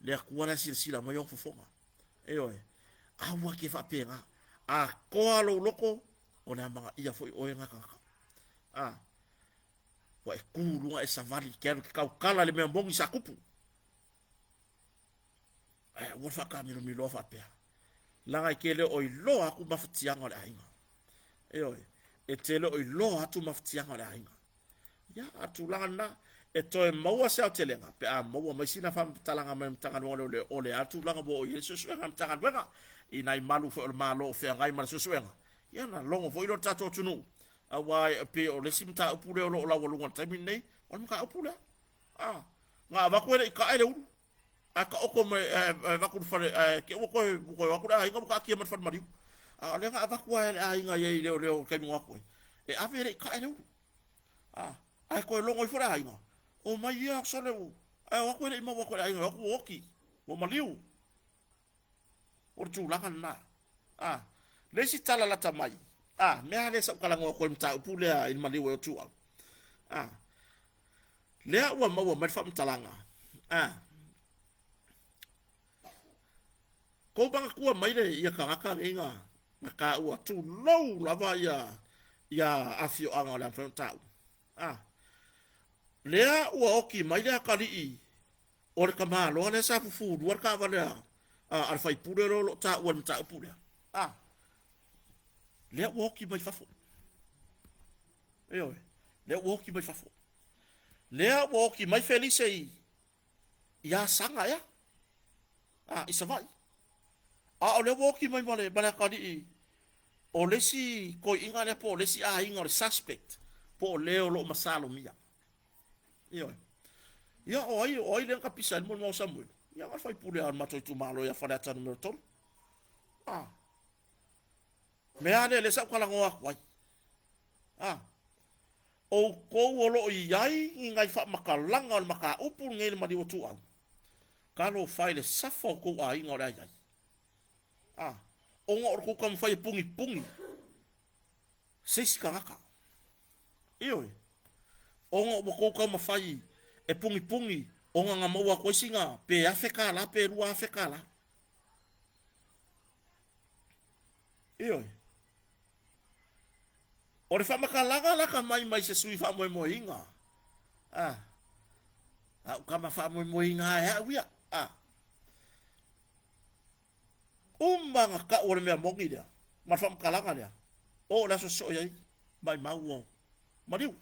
le Atua la e silasila mai ona fofoga. Ioe, aua ke faapena. A toa lou loto, o le amanaia foi oe na tagata. A, ua e tu i luga e savali, ke alu ke tautala i le mea moni sa tupu. Ae aua le faataamilomiloa faapea. Leaga e te le o iloa atu mafatiaga o le aiga. Ioe, e te le o iloa atu mafatiaga o le aiga. Ia, a o le tulaga lena, e toe maua se aotelega pe a maua mai sina faamatalaga mai le Matagaluega o Leoleo o le a le tulaga ua oo i ai le suesuega a le Matagaluega i nai malu foi o le Malo o feagai ma le suesuega. Ia, ona logo foi lea o le tatou atunuu, aua e pei o le isi mataupu lea o lo o laualuga i le taimi lenei, o le mataupu lea. A, na avatu e le i tae le ulu, ae taoto mai, ae avatu i le fale, ae te i ua toe, ua toe o atu le aiga ua taatia mai le fale maliu. A o lea na avatu lava e le aiga i ai i leoleo i le taimi na o atu ai, e ave e le i tae le ulu. A, ae toe logo ifo le aiga, omai ia sole ua, ae o atu e le i maua atu e le aiga, o atu ua oti, ua maliu. O le tulaga lena. A, le isi tala lata mai, a, mea lava lea sa ou talanoa atu ai i le mataupu lea i le maliu ai o Tuau. A, lea ua maua mai le faamatalaga, a, kou manatua mai le ia tagata nei na, na taua, tulou lava ia, ia afioaga o le a mafai ona taua. A, lea ua oti mai le atalii O le tamaloa lea sa fufulua le taavale a, a, a le faipule lea o lo o taua i le mataupu lea. A, lea ua oti mai fafo. Ioe, lea ua oti mai fafo. Lea ua oti mai Felise i, I Asaga ea? A, i Savaii. A o lea ua oti mai ma le, ma le atalii o le isi toeaiina lea po o le isi aiga o le suspect po o le o lo o masalomia. Ioe. Ia o ai, o ai lea na tapisa ai le molimau a Samuelu? Ia na o le faipule lava o le matou itumalo ia Faleata numera 3. A. Mea lea lea sa ou talanoa atu ai. A. Outou o lo o i ai ni nai faamatalaga o le mataupu lenei i le maliu o Tuau, talofa i le safa o tou aiga o le a i ai. A. Ona o le tou taumafai e punipuni se isi tagata. Ioe. Ona ua tou taumafai e punipuni ona na maua atu ai sina pe $1,000 pe $2,000. Ioe. O le faamatalaga laka mai mai se sui faamoemoeina. A. A'u tama faamoemoeina lava e a'u ia. A. Uma na tau o le mea moni lea ma le faamatalaga lea, oo i le aso sosoo i ai maimau ua maliu.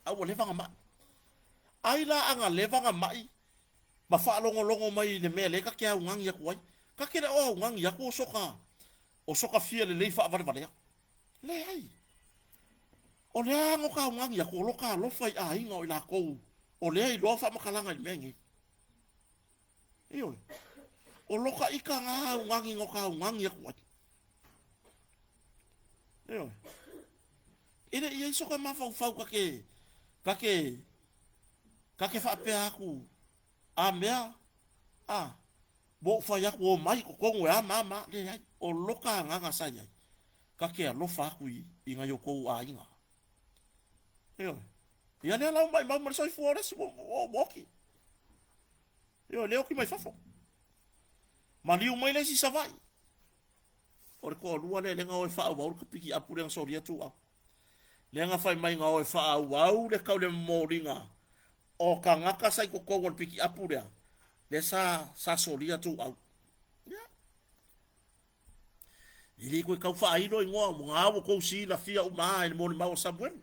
A ua leva na mai. Ai la a na leva na mai ma faalogologo mai i le mea lea ta te augani atu ai. Ta te le o augani atu o soka, o soka fia lelei faavalevalea. Leai. O le a no ka augani atu, o lo ka alofa i aiga o i lakou o lea e iloa faamatalaga i le mea nei. Ioe. O lo ka ika nga augani no ka augani atu ai. Ioe. E le i ai soka mafaufau ka ke, ka ke, ka ke faapea atu, a mea, a, ua ou fai atu, omai i totonu e a ma a ma a. Leai, o loka agaga sa i ai, ka ke alofa atu i, i nai o tou aiga. Ioe. Ia lea la ua maimau ma le soifua o le isi, ua, ua, ua oki. Ioe, le oki mai fafo. Maliu mai le isi i Savaii. O le toalua lea lea na o e faaauau le pikiapu lea na solia Tuau. Lea na fai mai na o e faaauau le tau le momoliga o tagata sa i totonu o le pikiapu lea, lea sa, sa solia Tuau. Ia. E le toe tau faailo igoa, ua na ua tou silafia uma lava i le molimau a Samuelu.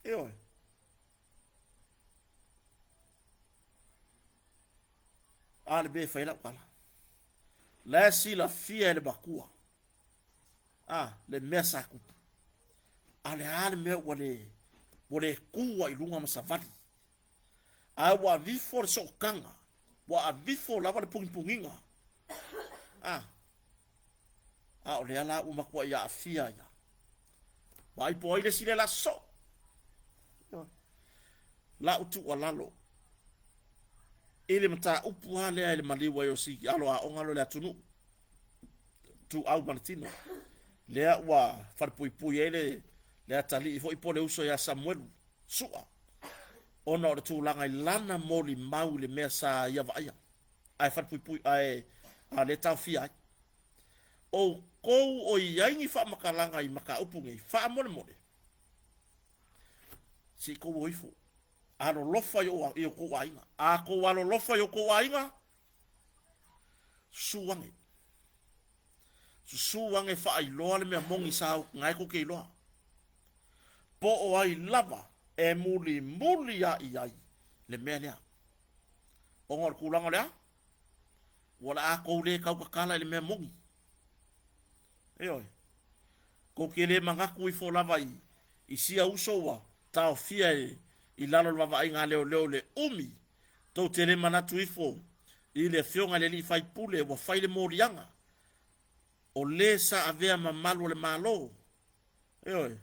Ioe. A le mea e fai ai lau tala. La e silafia e le matua. A, le mea sa tupu. A le a le mea ua le, ua le tu ai i luga ma savali. A ua avifo le sootaga, ua avifo lava le pugipuniga. A, a o lea la ua matuai aafia ia. Vaai po o ai le isi lea o le a sosoo. Lau tuualalo i le mataupu lava lea i le maliu ai o si alo aoga lea o le atunuu, Ituau ma le Tino, lea ua falepuipui ai le, le atalii foi po o le uso ia Samuelu Sua, ona o le tulaga i lana molimau i le mea sa ia vaaia, ae falepuipui, ae a lea taofia ai. Outou o i ai ni faamatalaga i mataupu nei, faamolemole, se i tou o ifo, alolofa i o tou aiga. A tou alolofa i o tou aiga, susu ane. Susu ane faailoa le mea moni sa na e tou te iloa. Po o ai lava e mulimuli a i ai le mea lea. Ona o le tulaga o le a? Ua le a tou le tautatala i le mea moni. Ioe. Tou te le manatu ifo lava i, i sia uso ua taofia e, i lalo o le vaavaaiga a leoleo i le umi. Tou te le manatu ifo i le afioga i le alii faipule ua fai le moliaga, o le sa avea ma malu o le Malo, ioe,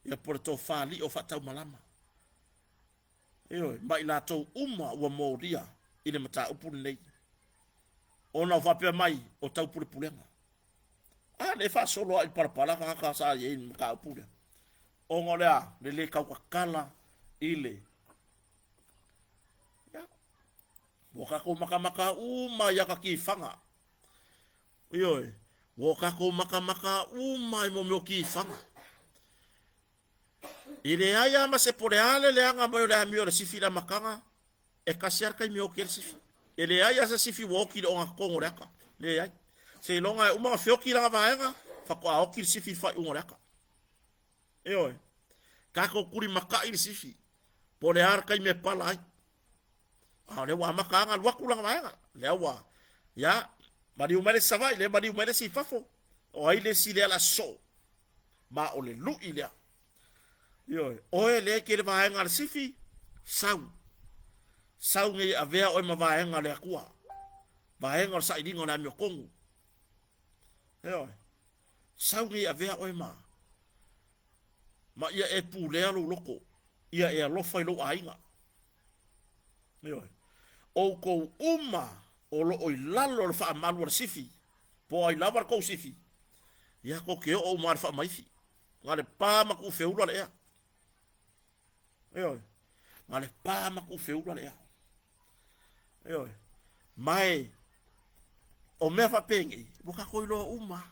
ia po o le tofa alii o Faataumalama. Ioe, ma i latou uma ua molia i le mataupu lenei, ona o faapea mai o taupulepulega. A lea e faasolo lava i le palapala tagata sa i ai i le mataupu lea, ona o le a? Le le tautatala i le Ia, ua tatou matamata uma i ata tifaga. Ioe, ua tatou matamata uma i mea o tifaga. E leai lava ma se po o le a le leaga mai o le amio a le sifi i le amataga, e tasi lava le taimi e oti ai le sifi. E leai lava se sifi ua oti i le ogatotonu o le ata. Leai. Seiloga e uma ona feoti lana vaega, faatoa oti le sifi i le faaiuga o le ata. Ioe. Tatou tulimatai le sifi. Po o le a le taimi e pala ai. A o lea ua amata lava ona alu atu lana vaega. Lea ua, ia, maliu mai le isi Savaii, lea maliu mai le isi i fafo. O ai le isi lea o le a sosoo? Ma o le lui lea. Ioe, oe lea e te i le vaega a le sifi, sau. Sau nei e avea oe ma vaega a le Atua. Vaega o le sailiga o le amiotonu. Ioe, sau nei e avea oe ma ma ia e pulea lou loto, ia e alofa i lou aiga. Ioe. Outou uma o lo o i lalo o le faamalu a le sifi, po o ai lava le tou sifi, ia tou te oo uma lava i le faamaifi. Na le pa ma tuufeula le ea. Ioe. Na le pa ma tuufeula le ea. Ioe. Ma e, o mea faapenei, ua tatou iloa uma.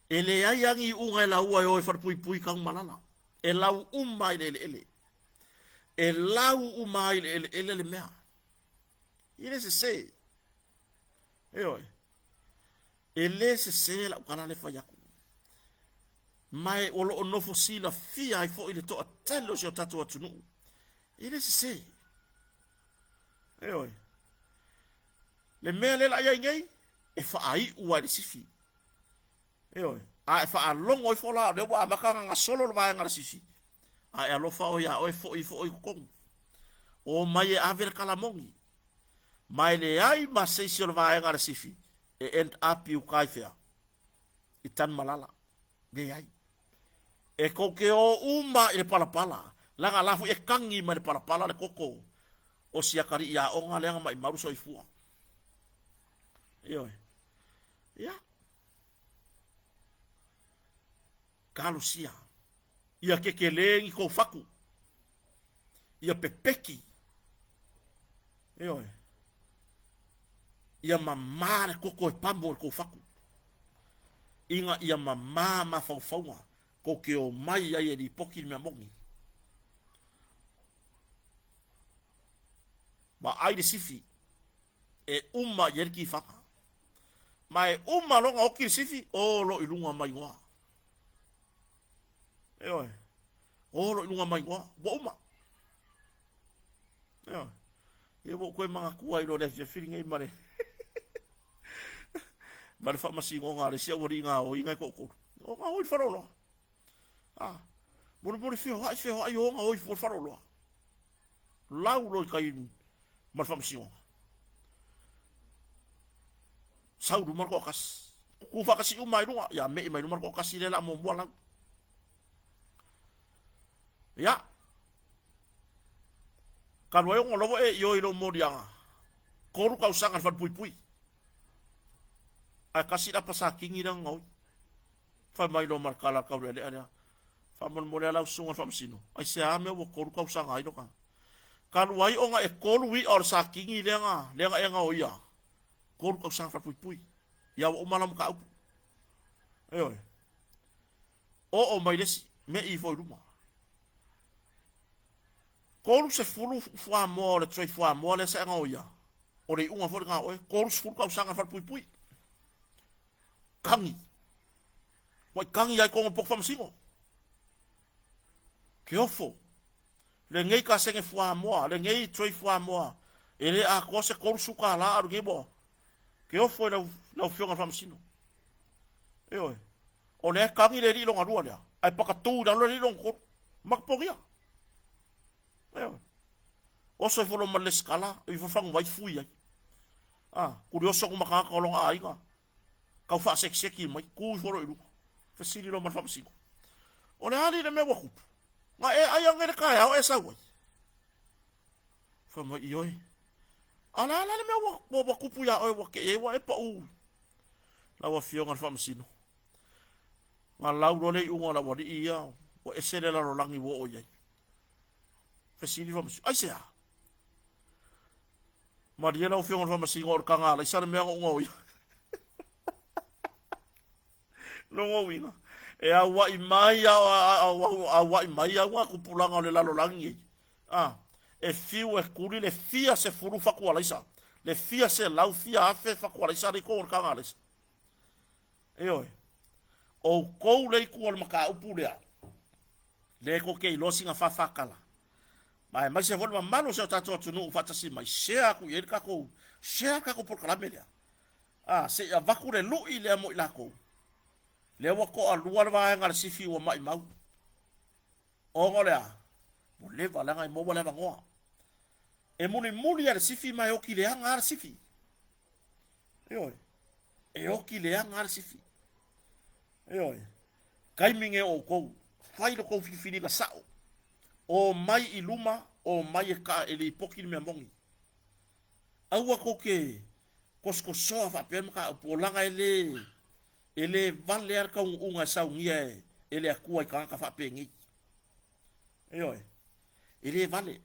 E leai lava ni iuga e laua e o e falepuipui i Tanumalala. E lau uma i le eleele. E lau uma i le eleele le mea. E le sese. Ioe. E le sese lau tala lea e fai atu. Ma e o lo o nofo silafia ai foi le toatele o si o tatou atunuu. E le sese. Ioe. Le mea lea la i ai nei, e faaiu ai le sifi. Ioe. A e faalogo ifo la o lea ua amata ona gasolo le vaega a le sifi, a e alofa oe iā oe foi ifo oe i totonu. O mai e ave le tala moni. Ma e leai ma se isi o le vaega a le sifi e end up i uka i fea? I Tanumalala. Leai. E tou te o uma i le palapala, leaga la foi e kagi mai le palapala le koko o si atalii aoga lea na maimau le soifua. Ioe. Ia. Talosia. Ia kekelē ni kou fatu. Ia pepeki. Ioe. Ia mamā le koko e pamo i le kou fatu. Ina ia mamā mafaufauga kou te omai ai e lipoti le mea moni. Vaai le sifi e uma i ai le tifaga. Ma e uma loa ona oti le sifi, o loa i luga ma igoa. Ioe. O loa i luga ma igoa. Ua uma. Ioe. Ia ua ou toe manatua ai loa i le afiafi lenei ma le ma le faamasinoga a le isi aualii gaoiga e toatolu. O gaoi i le faleoloa. Ah, mulimuli feoai feoai o gaoi fua i le faleoloa. Lau loa i tai ma le faamasinoga. Sau i luma le toatasi. Tutu faatasi uma ai luga, ia me'i mai luma le toatasi lea la muamua lau. Ia. Talu ai ona o la ua e ioe i lou moliaga, 3 tausaga i le falepuipui. Ae tasi le apa sakini lea na gaoi. Fai mai loa ma le tala a le taulealea lea, Faamolemole lava lau susuga i le faamasino, aisea mea ua 3 tausaga ai lou tagata? Talu ai ona e 3 i'a o le sakini lea na, lea na e gaoia, 3 tausaga falepuipui. Ia ua uma lau mataupu. Ioe. Oo mai le isi, me'i ifo i luma. 30 fuamoa o le tray fuamoa lea sa e gaoia, o le iuga foi lena o oe, 30 tausaga i le falepuipui. Kagi. Ua i kagi ai tonu o le poto faamasino. Ke ofo. Lenei kasege fuamoa, lenei tray fuamoa, e le atoa se 30 tala a o lenei ua ke ofo i lau, lau afioga i le faamasino. Ioe. O lea e kagi le alii lona lua lea, ae pakatu i lalo le alii lona tolu. Matapogia. Ioe. Oso ifo loa ma le lesitala, ifo faguvai fui ai. Ah, kuli oso atu ma tagata o lona aiga, tau faasekiseki mai, tu ifo loa i luga. Fesili loa ma le faamasino. O le a alii le mea ua tupu? Na e ai anei le taeao e sau ai? Fai mai, ioe. A o le a la le mea ua, ua, ua tupu iā oe ua te i ai ua e pau lau afioga i le faamasino? Na lau loa le iuga o le aualii ia, ua ese le lalolagi ua oo i ai. Fesili le faamasino, aisea? Malie lau afioga i le faamasino o le taga alaisa le mea na ou gaoia. Lona uiga, e aua'i mai aua'i mai au ngā tupulaga o le lalolagi nei, ā, e fiu e tuli le fia sefulu fatu alaisa, le fia selau fia afe fatu alaisa lea i totonu o le taga alaisa. Ioe. Outou le itu o le mataupu lea, lea tou te iloa sina fāfātala. Ma aemaise foi le mamalu o si o tatou atunuu faatasi mai, share atu i ai le tatou, share le tatou polokalame lea. A, se i avatu le lui lea mo i latou. Lea ua toalua le vaega a le sifi ua maimau. Ona o le a? Ua leva leaga e maua le avanoa. E mulimuli lava le sifi ma e oti leaga lava le sifi. Ioe. E oti leaga lava le sifi. Ioe. Taimi nei o outou, fai lo tou filifiliga sao. Omai i luma, omai e kaa e lipoti le mea moni. Aua tou te tosotosoa faapea le mataupu, o laga e le, e le vale lava le taunuuga e saunia e le Atua i tagata faapenei. Ioe. E le vale.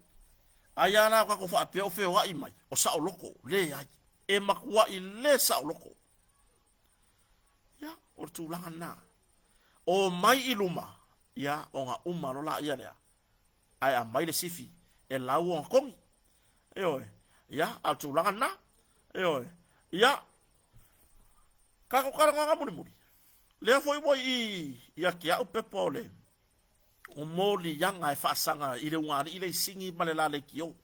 Ai lava la o tatou faapea o feoai mai, o saoloto. Leai. E matuai le saoloto. Ia, o le tulaga lena. Omai i luma, ia, ona uma loa laia lea, ae aumai le sifi e lau ona togi. Ioe. Ia, a o le tulaga lena. Ioe. Ia, tatou talanoaga mulimuli, lea foi ua i ia te au pepa o le o moliaga e faasaga i le ugaalii le isini ma le la leitio.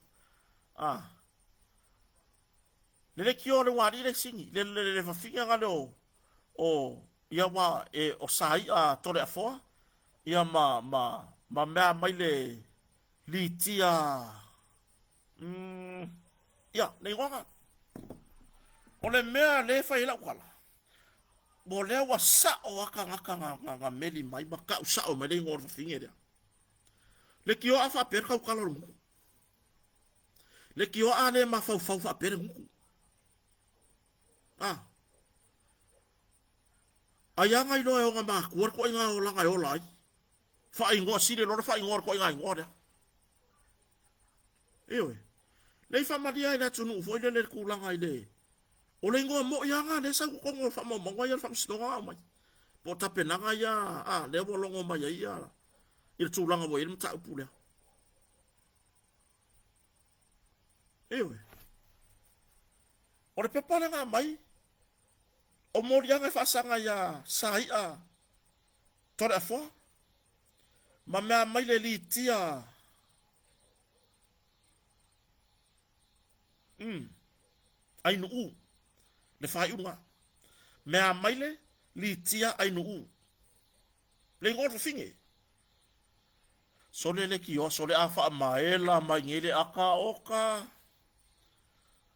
Ah. Le leitio o le ugaalii le isini, le, le, le fafine na leo o ia ua e o Sai'a Toleafoa ia ma ma ma mea mai le Litia ia le igoa na. O le mea lea e fai ai lau tala, o lea ua sa'o a tagata na, na, na meli mai ma ta'u sa'o mai le igoa o le fafine lea. Le tio'a faapea le tautala o le gutu. Le tio'a le mafaufau faapea le gutu. Ah. Ai a na iloa e ona matua le toaiga olaga e ola ai. Faaigoa, sili loa le faaigoa o le toaiga igoa lea. Ioe. Lea i faamalie ai le atunuu foi lele le tulaga i le o le igoa moi lava lena lea e sau i totonu o faamaumauga ia o le faamasinoga na aumai. Po o tapenaga ia a lea ua logo mai ai ia i le tulaga ua i ai le mataupu lea. Ioe. O le pepa lea na aumai, o moliaga e faasaga iā Sai'a Toleafoa ma mea mai le Litia Ainuu, le faaiuga. Mea mai le Litia Ainuu, le igoa o le fafine. Sole le kioa, sole a faamaela mai nei le aka oka.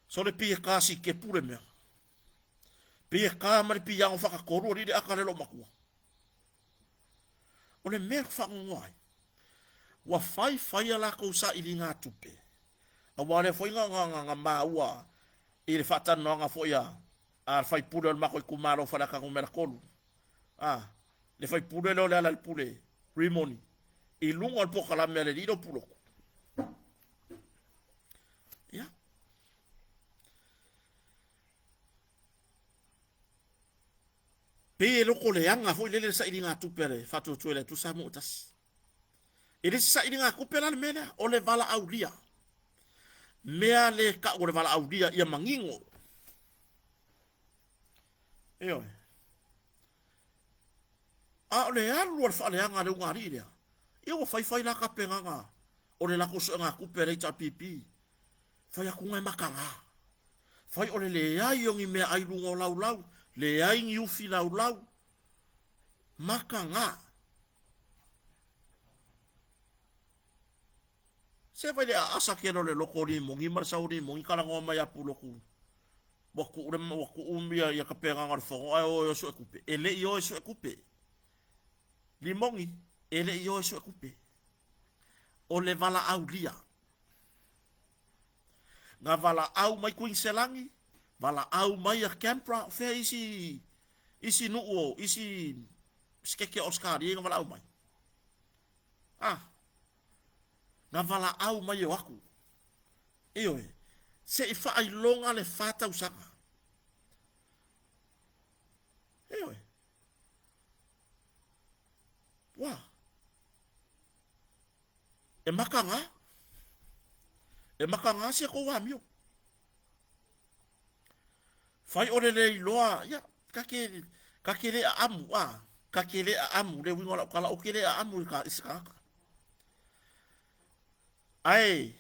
Sole pei e kasi kepu le mea. Pei e ka ma le piago whakatolu alii le aka le loomatua. O le mea e faanoanoa ai, ua faifai a latou sailiga tupe, aua o lea foi na maua i le faatalanoaga foi a le faipule o le matou itumalo o Faleata Nu.3, a, le faipule lea o Lealailepule Rimoni, i luga o le polokalame a le alii lea o Pulotu. Ia. Pei e loko leaga foi lele le sailigatupe a le Faatuatua i le Atua Samoa ua tasi. E le se sailigatupe la le mea lea, o le valaaulia. Mea le tau o le valaaulia ia manino. Ioe. A o le alu a le faaleaga a le ugaalii lea, ia ua faifai la tapenaga o le latou suegatupe a le HRPP. Fai atu e mataga. Fai o le leai o ni meaai i luga o laulau, leai ni ufi laulau. Mataga. Se vai le aasa tele o le loko o Limoni ma le sau o Limoni talanoa mai ia Pulotu. Ua tuu le ua tuu ia, ia tapenaga o le fono ae o e o e suetupe. E le i o e suetupe. Limoni, e le i o e suetupe. O le valaaulia. Na valaau mai Kuiniselani, valaau mai a Canberra, o fea isi isi nuu o isi sikeke o Ausetalia na valaau mai? Ah, na valaau mai e o atu. Ioe, se i faailoga le fa tausaga. Ioe. Ua. E makaga. E makaga si a kou amio. Fai o le le iloa, ia, ka ke, ka ke le aamu, a, ka ke le aamu, le uiga o lau tala, o ke le aamu i ka, i se tagata. Ae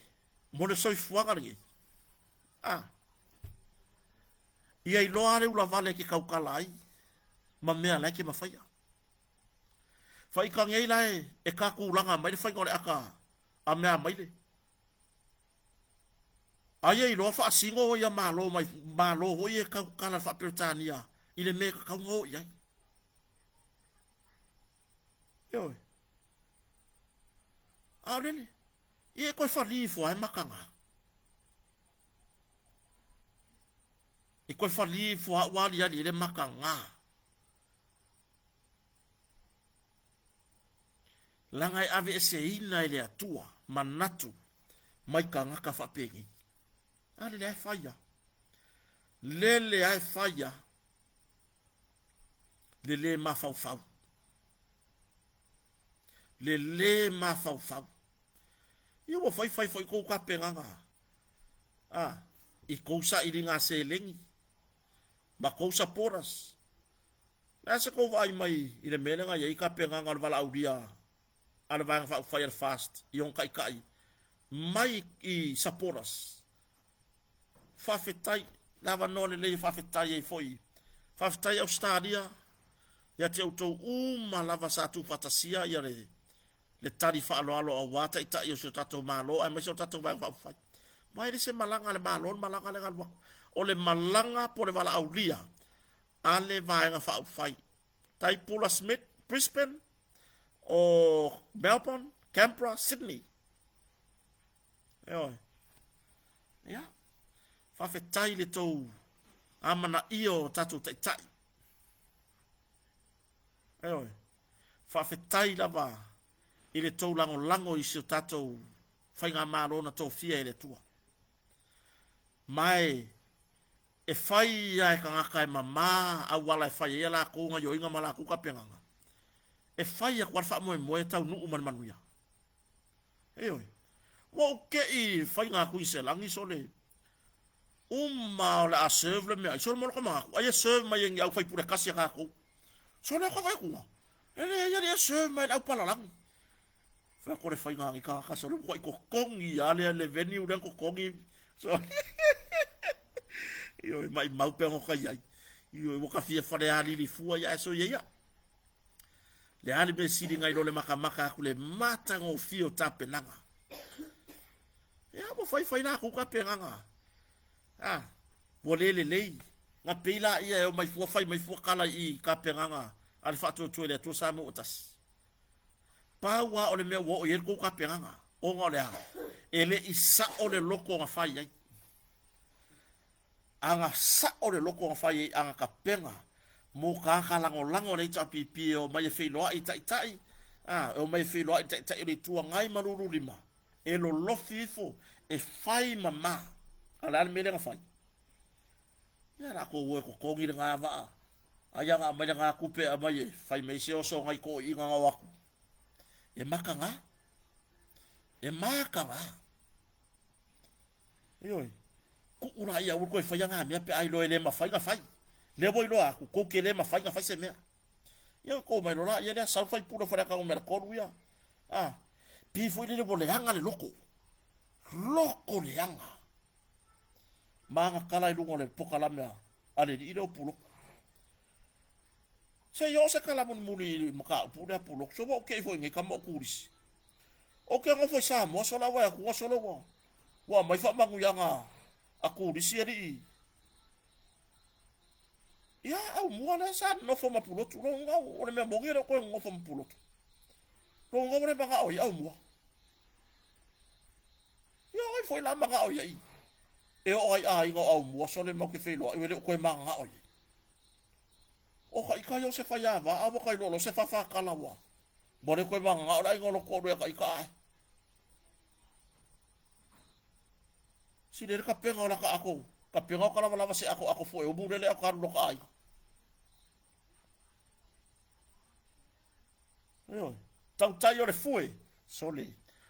mo le soifuaga lenei, a, ia iloa le ulavale e ke taukala ai ma mea la e ke mafaia. Faika nei la e tatulaga mai le faiga o le ata a mea mai le. Aia iloa faasino ia malo mai malo hoi e taukala le faaperetania i le mea e tatau ona o i ai. Ioe. A o lele, ia e toe fali ifo lava e mataga. E toe fali ifo lava ua aliali ai le mataga. Leaga e aveeseina e le Atua manatu mai tagata faapenei. A lele lava e fai lava. Lele lava e fai lava le lē mafaufau. Le lē mafaufau. Ia ua fai fai foi kou tapenaga a i kou sailiga seleni ma kou supporters. Le a se kou vaai mai i le mea lea na i ai tapenaga o le valaaulia a le Vaega Faaupufai a le FAST i ona taitai mai i supporters. Faafetai le avanoa lelei e faafetai ai foi. Faafetai Ausetalia ia te outou uma lava sa tuufaatasia ia le le tali faaaloalo aua taitai o si o tatou Malo aemaise o tatou Vaega Faaupufai. Aua e le se malaga a le Malo le malaga lea na alu atu. O le malaga po o le valaaulia a le Vaega Faaupufai. Taipula Smith, Brisbane, o Melbourne, Canberra, Sydney. Ioe. Ia. Faafetai le tou amanaia o tatou taitai. Ioe. Faafetai lava i le tou lagolago i si o tatou faigamalo na tofia e le Atua. Ma e fai lava e tagata e mamā auala e fai ai a latou gaioiga ma latou tapenaga, e fai atu lava le faamoemoe e taunuu ma le manuia. Ioe. Ua ou te i faiga atu i Selagi sole uma o le a serve le meaai sole mo le manatu ai e serve mai e ni au faipule tasi a tatou. Sole o ka vaai atu e leai alii e serve mai e le au palalagi. Fai atu o le faiga a nei tagata sole ua i totogi a le venue lea na totogi. Sole Ioe maimau pe ona kai ai. Ioe ua ka fia falealili fua ia ae soia ia. Le a le mea sili nai lo le makamaka atu le matagofie o tapenaga. Ia ua faifai latou tapenaga. A, ua le lelei. Na pei laia e omai fua fai mai fua kala i tapenaga a le Faatuatua i le Atua Samoa ua tasi. Pau lava o le mea ua oo i ai le tou tapenaga, ona o le a? E le i sao le loto na fai ai. Aga sao le loto na fai ai aga tapena mo tagata lagolago a le HRPP e omai e feiloai i taitai, a, e omai e feiloai i le Taitai o le Itu Agai ma lululima, e lolofi ifo, e fai mama. A o le a le mea lea na fai? Ia latou o e totogi lena vaa, aia na aumai lena tupe e aumai e fai mai se oso nai toeaiina na o atu. E mataga. E mataga. Ioe. Tuu laia aua le toe faia na mea pe a iloa e le mafai ona fai. Lea ua iloa atu, tou te le mafai ona fai se mea. Ia ona tou omai loa laia lea, sau le faipule o Faleata numera 3 ia. A, pei foi lele ua leaga le loko. Loko leaga. Ma aga tala i luga o le pokalame a le alii lea o Pulotu. Se i oo se tala mulimuli i le mataupu lea Pulotu. Se ua ou te i foi nei tama o turisi. Ou te nofo i Samoa sola ua atu sola ua ua aumai faamanuiaga a turisi alii. Ia, aumua lea sa nofo ma Pulotu. Lou o le mea moni e le o toe nonofo ma Pulotu. Lou ua le manao ai aumua. Ia, o ai foi la manao i ai e oo ai aiga o aumua sole matou te feiloai e le o toe manao i ai. O ka ika ia o se faiava a ua ka iloa loa se faafakala ua ua le toe manao le aiga o lou toalua ia ka ika ae. Sili ai le tapena o la ka ato, tapena o ka lavalava se ato ato fue umu lele au ka alu lo ka aiga. Ioe, tautai o le fue, sole,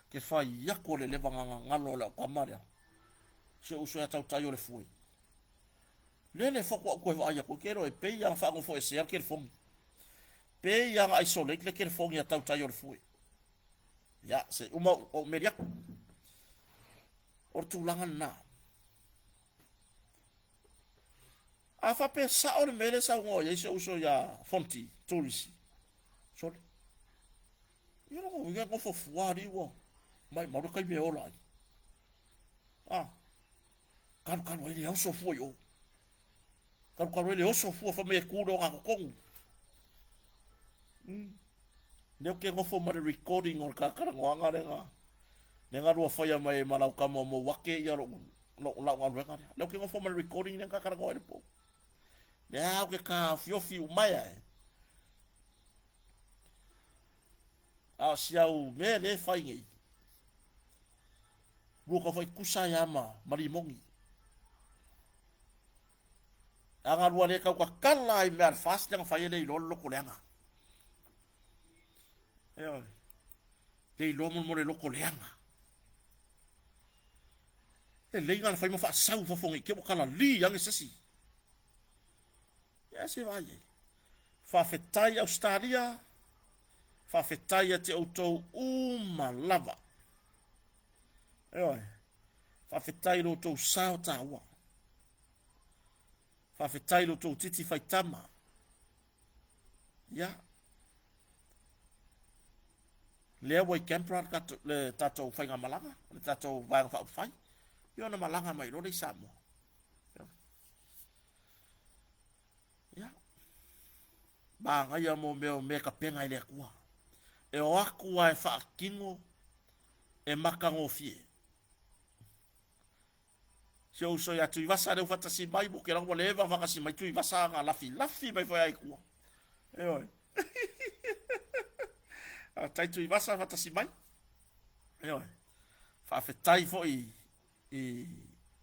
ke fai aku o le leva gagagalo o le au tama lea. Si ou uso ia tautai o le fue. Lele faatoa ou toe vaai atu i ke loe, pei lava na faanofoesea le telefoni. Pei lava na isolate le telefoni a tautai o le fue. Ia, se i uma ou meli atu. O le tulaga lena. A faapea sao le mea lea e saunoa i ai si ou uso ia Fonti, Turisi, sole. Ia lona uiga e nofo fua alii ua maimau le taimi e ola ai. A, kalukalu ai le oso fua i o. Kalukalu ai le oso fua fai mai e tu le ogatotonu. Lea ou te nofo ma le recording o le talatalanoaga lea na lea na lua faia mai ai ma lau tama o Mouake ia lou lou lau galuega lea. Lea ou te nofo ma le recording lea na talatalanoa ai le po. Lea ou te taofiofi uma ai ae. A o si au mea lea e fai nei, lua tau fai tusa ai lava ma, ma limoni. A na lua le tautatala ai mea a le FAST lea na fai e le iloa le loto leaga. Ioe. Le iloa mo le loto leaga. E lei na fai ma faasau fafo nei te ua kalali ane se isi. Ia se vaai ai. Faafetai Ausetalia, faafetai ia te outou uma lava. Ioe. Faafetai i lo outou sao taua. Faafetai i lo outou titi faitama. Ia. Lea ua i Canberra le tatou, le tatou faigamalaga, le tatou vaega faaupufai. Ia ona malaga mai loa lea i Samoa. Ia. Manaia mo mea o mea tapena e le Atua. E o atu lava e faatino, e matagofie. Si ou uso ia Tuivasa lea ua faatasi mai, ua te ua leva ona faatasi mai Tuivasa na lafilafi mai foi lava i tua. Ioe. Faafetai Tuivasa faatasi mai. Ioe. Faafetai foi i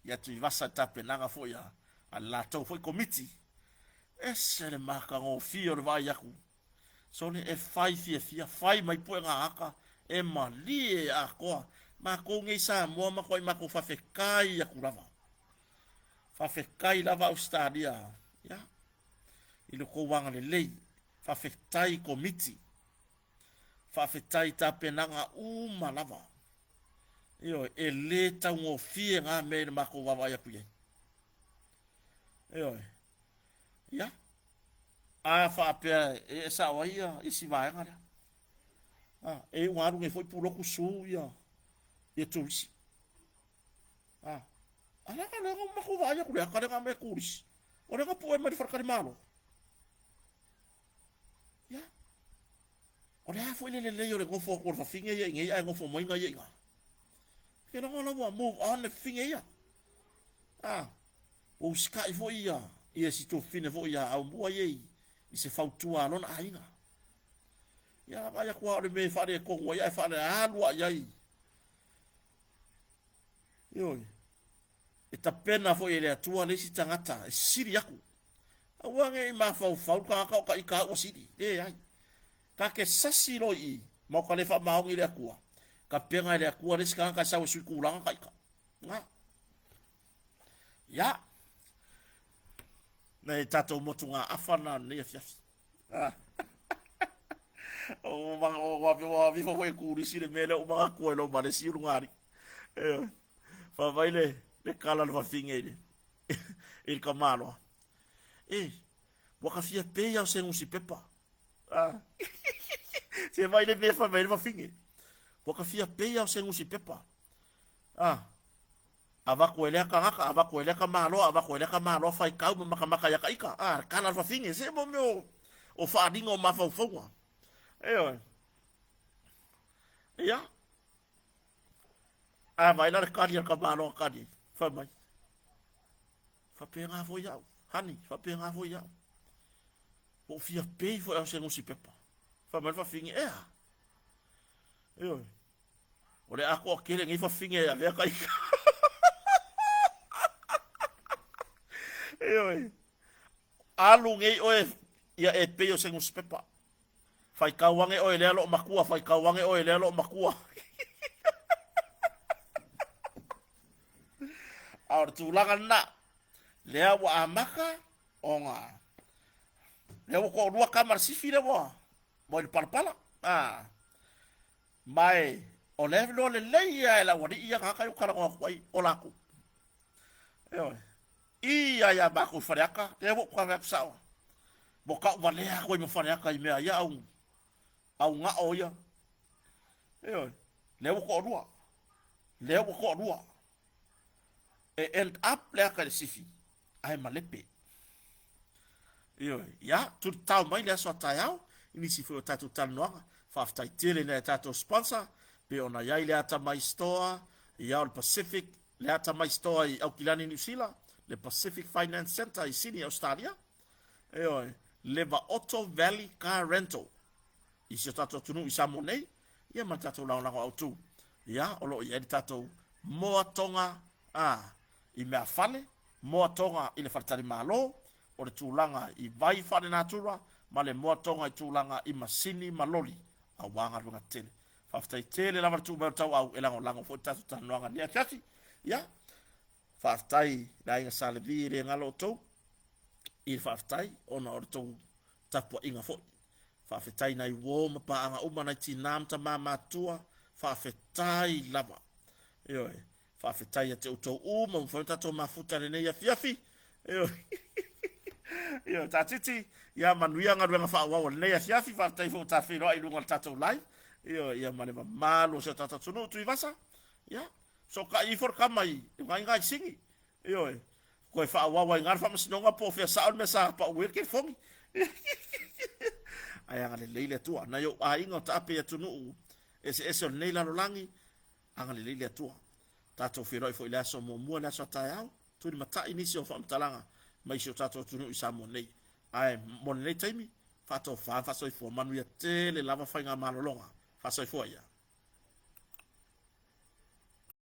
ia Tuivasa i tapenaga foi a, a le latou foi komiti. Ese le matagofie o le vaai atu. Sole e fai fiafia, fai mai puega ata, e malie atoa. Matou nei Samoa matuai matou faafetai atu lava. Faafetai lava Ausetalia, ia, i lo tou agalelei. Faafetai komiti. Faafetai tapenaga uma lava. Ioe, e le taugofie na mea i le matou vaavaai atu i ai. Ioe. Ia. A faapea e sao ai ia isi vaega lea. A, e iu alu nei foi puloku su ia ia turisi. A, ala ka lea matou vaai atu lea ka lea mea turisi. O lea ka pue mai le faletalimalo. Ia. O le a foi le lelei o le nofo atu o le fafine ia i nei ae nofo mai ia i ina. Ke logo la ua move on le fafine ia. A, ua usitai foi ia, ia si tuafafine foi ia Aumua ia i, i se fautua a lona aiga. Ia, vaai atu lava o le mea e faaletonu ai ae faalealu lava i ai. Ioe. E tapena foi e le Atua le isi tagata e sili aku. Aua ne i mafaufau le tagata o ka ita ua sili. Leai. Ta te sasi loa i i, ma o ka le faamaoni i le Atua, tapena e le Atua le isi tagata e sau e sui tulaga ka ita. Na. Ia. Nei tatou motugaafa na o lenei afiafi. Ah. O ua avifa foi e turisi le mea lea ua manatua i lou ma le isi ulugalii. Ioe. Fai mai le, le tala a le fafine i le, i le tamaloa. E, ua ka fia pei lava o se nusipepa. Ah. Se vai le mea fai mai le fafine. Ua ka fia pei lava o se nusipepa. Ah. Avatu e lea tagata, avatu e lea tamaloa, avatu e lea tamaloa faitau ma matamata ia ka ita. Ah, le tala a le fafine, se mo mea o, o faaaliga o mafaufauga. Ioe. Ia. A vai la le kali a le tamaloa kali, fai mai. Faapena foi au, honey, faapena foi au. Ua ou fia pei foi au se nusipepa. Fai mai le fafine, ea. Ioe. O le atoa tele nei fafine e avea ka ika. Ioe. Alu nei oe ia e pei o se nusipepa. Faitau ane oe lea loo matua, faitau ane oe lea loo matua. A o le tulaga lena, lea ua amata ona lea ua toalua tama a le sifi lea ua i le palapala. Ah. Ma e O le iloa lelei lava e le aualii ia tagata ia ou te talanoa atu ai, o latou. Ioe. I ia ia matou i Faleata, lea ua ou fai atu sao. Ua tau valea atu ai ma Faleata i mea ia au au gao ia. Ioe. Lea ua toalua. Lea ua toalua. E end up le ata i le sifi, ae malepe. Ioe. Ia, tulitao mai le aso a taeao, i nisi foi o tatou talanoaga. Faafetai tele i nai a tatou sponsor, pei ona i ai le Atamai Store, ia o le Pacific, le Atamai Store i Aukilani, Niu Sila, le Pacific Finance Centre i Sydney, Ausetalia, ioe, le Vaoto Valley Car Rental i si o tatou atunuu i Samoa nei, ia ma le tatou lagolago autu. Ia, o lo o i ai le tatou moatoga a i meafale, moatoga i le faletalimalo, o le tulaga i vai faalenatura ma le moatoga i tulaga i masini ma loli aua galuega tetele. Faafetai tele lava le tuu mai o le tauau e lagolago foi le tatou talanoaga i lenei afiafi. Ia, faafetai i le aiga Sa Levi e le galo outou i le faafetai ona o le tou tapuaiga foi. Faafetai nai uo ma paaga uma nai tinā ma tamā matutua, faafetai lava. Ioe, faafetai ia te outou uma ua mafai ona tatou mafuta i lenei afiafi. Ioe. Ioe, taatiti, ia manuia galuega faaauau o lenei afiafi. Faafetai foi ua ta feiloai i luga o le tatou live. Ioe, ia ma le mamalu o si o tatou atunuu Tuivasa. Ia, sootai ifo le tama i uga i Sini. Ioe, toe faaauau ai i ina le faamasinoga po o fea sao le mea sa pau ai le telefoni. Ae agalelei le Atua. Nai ou aiga o taape i atunuu eseese o lenei lalolagi, agalelei le Atua. Tatou feiloai foi i le aso muamua, le aso a taeao, tulimatai nisi o faamatalaga mai si o tatou atunuu i Samoa nei. Ae mo lenei taimi, faatofa ma faasoifua manuia tele lava faigamalologa. Faasoifua ia.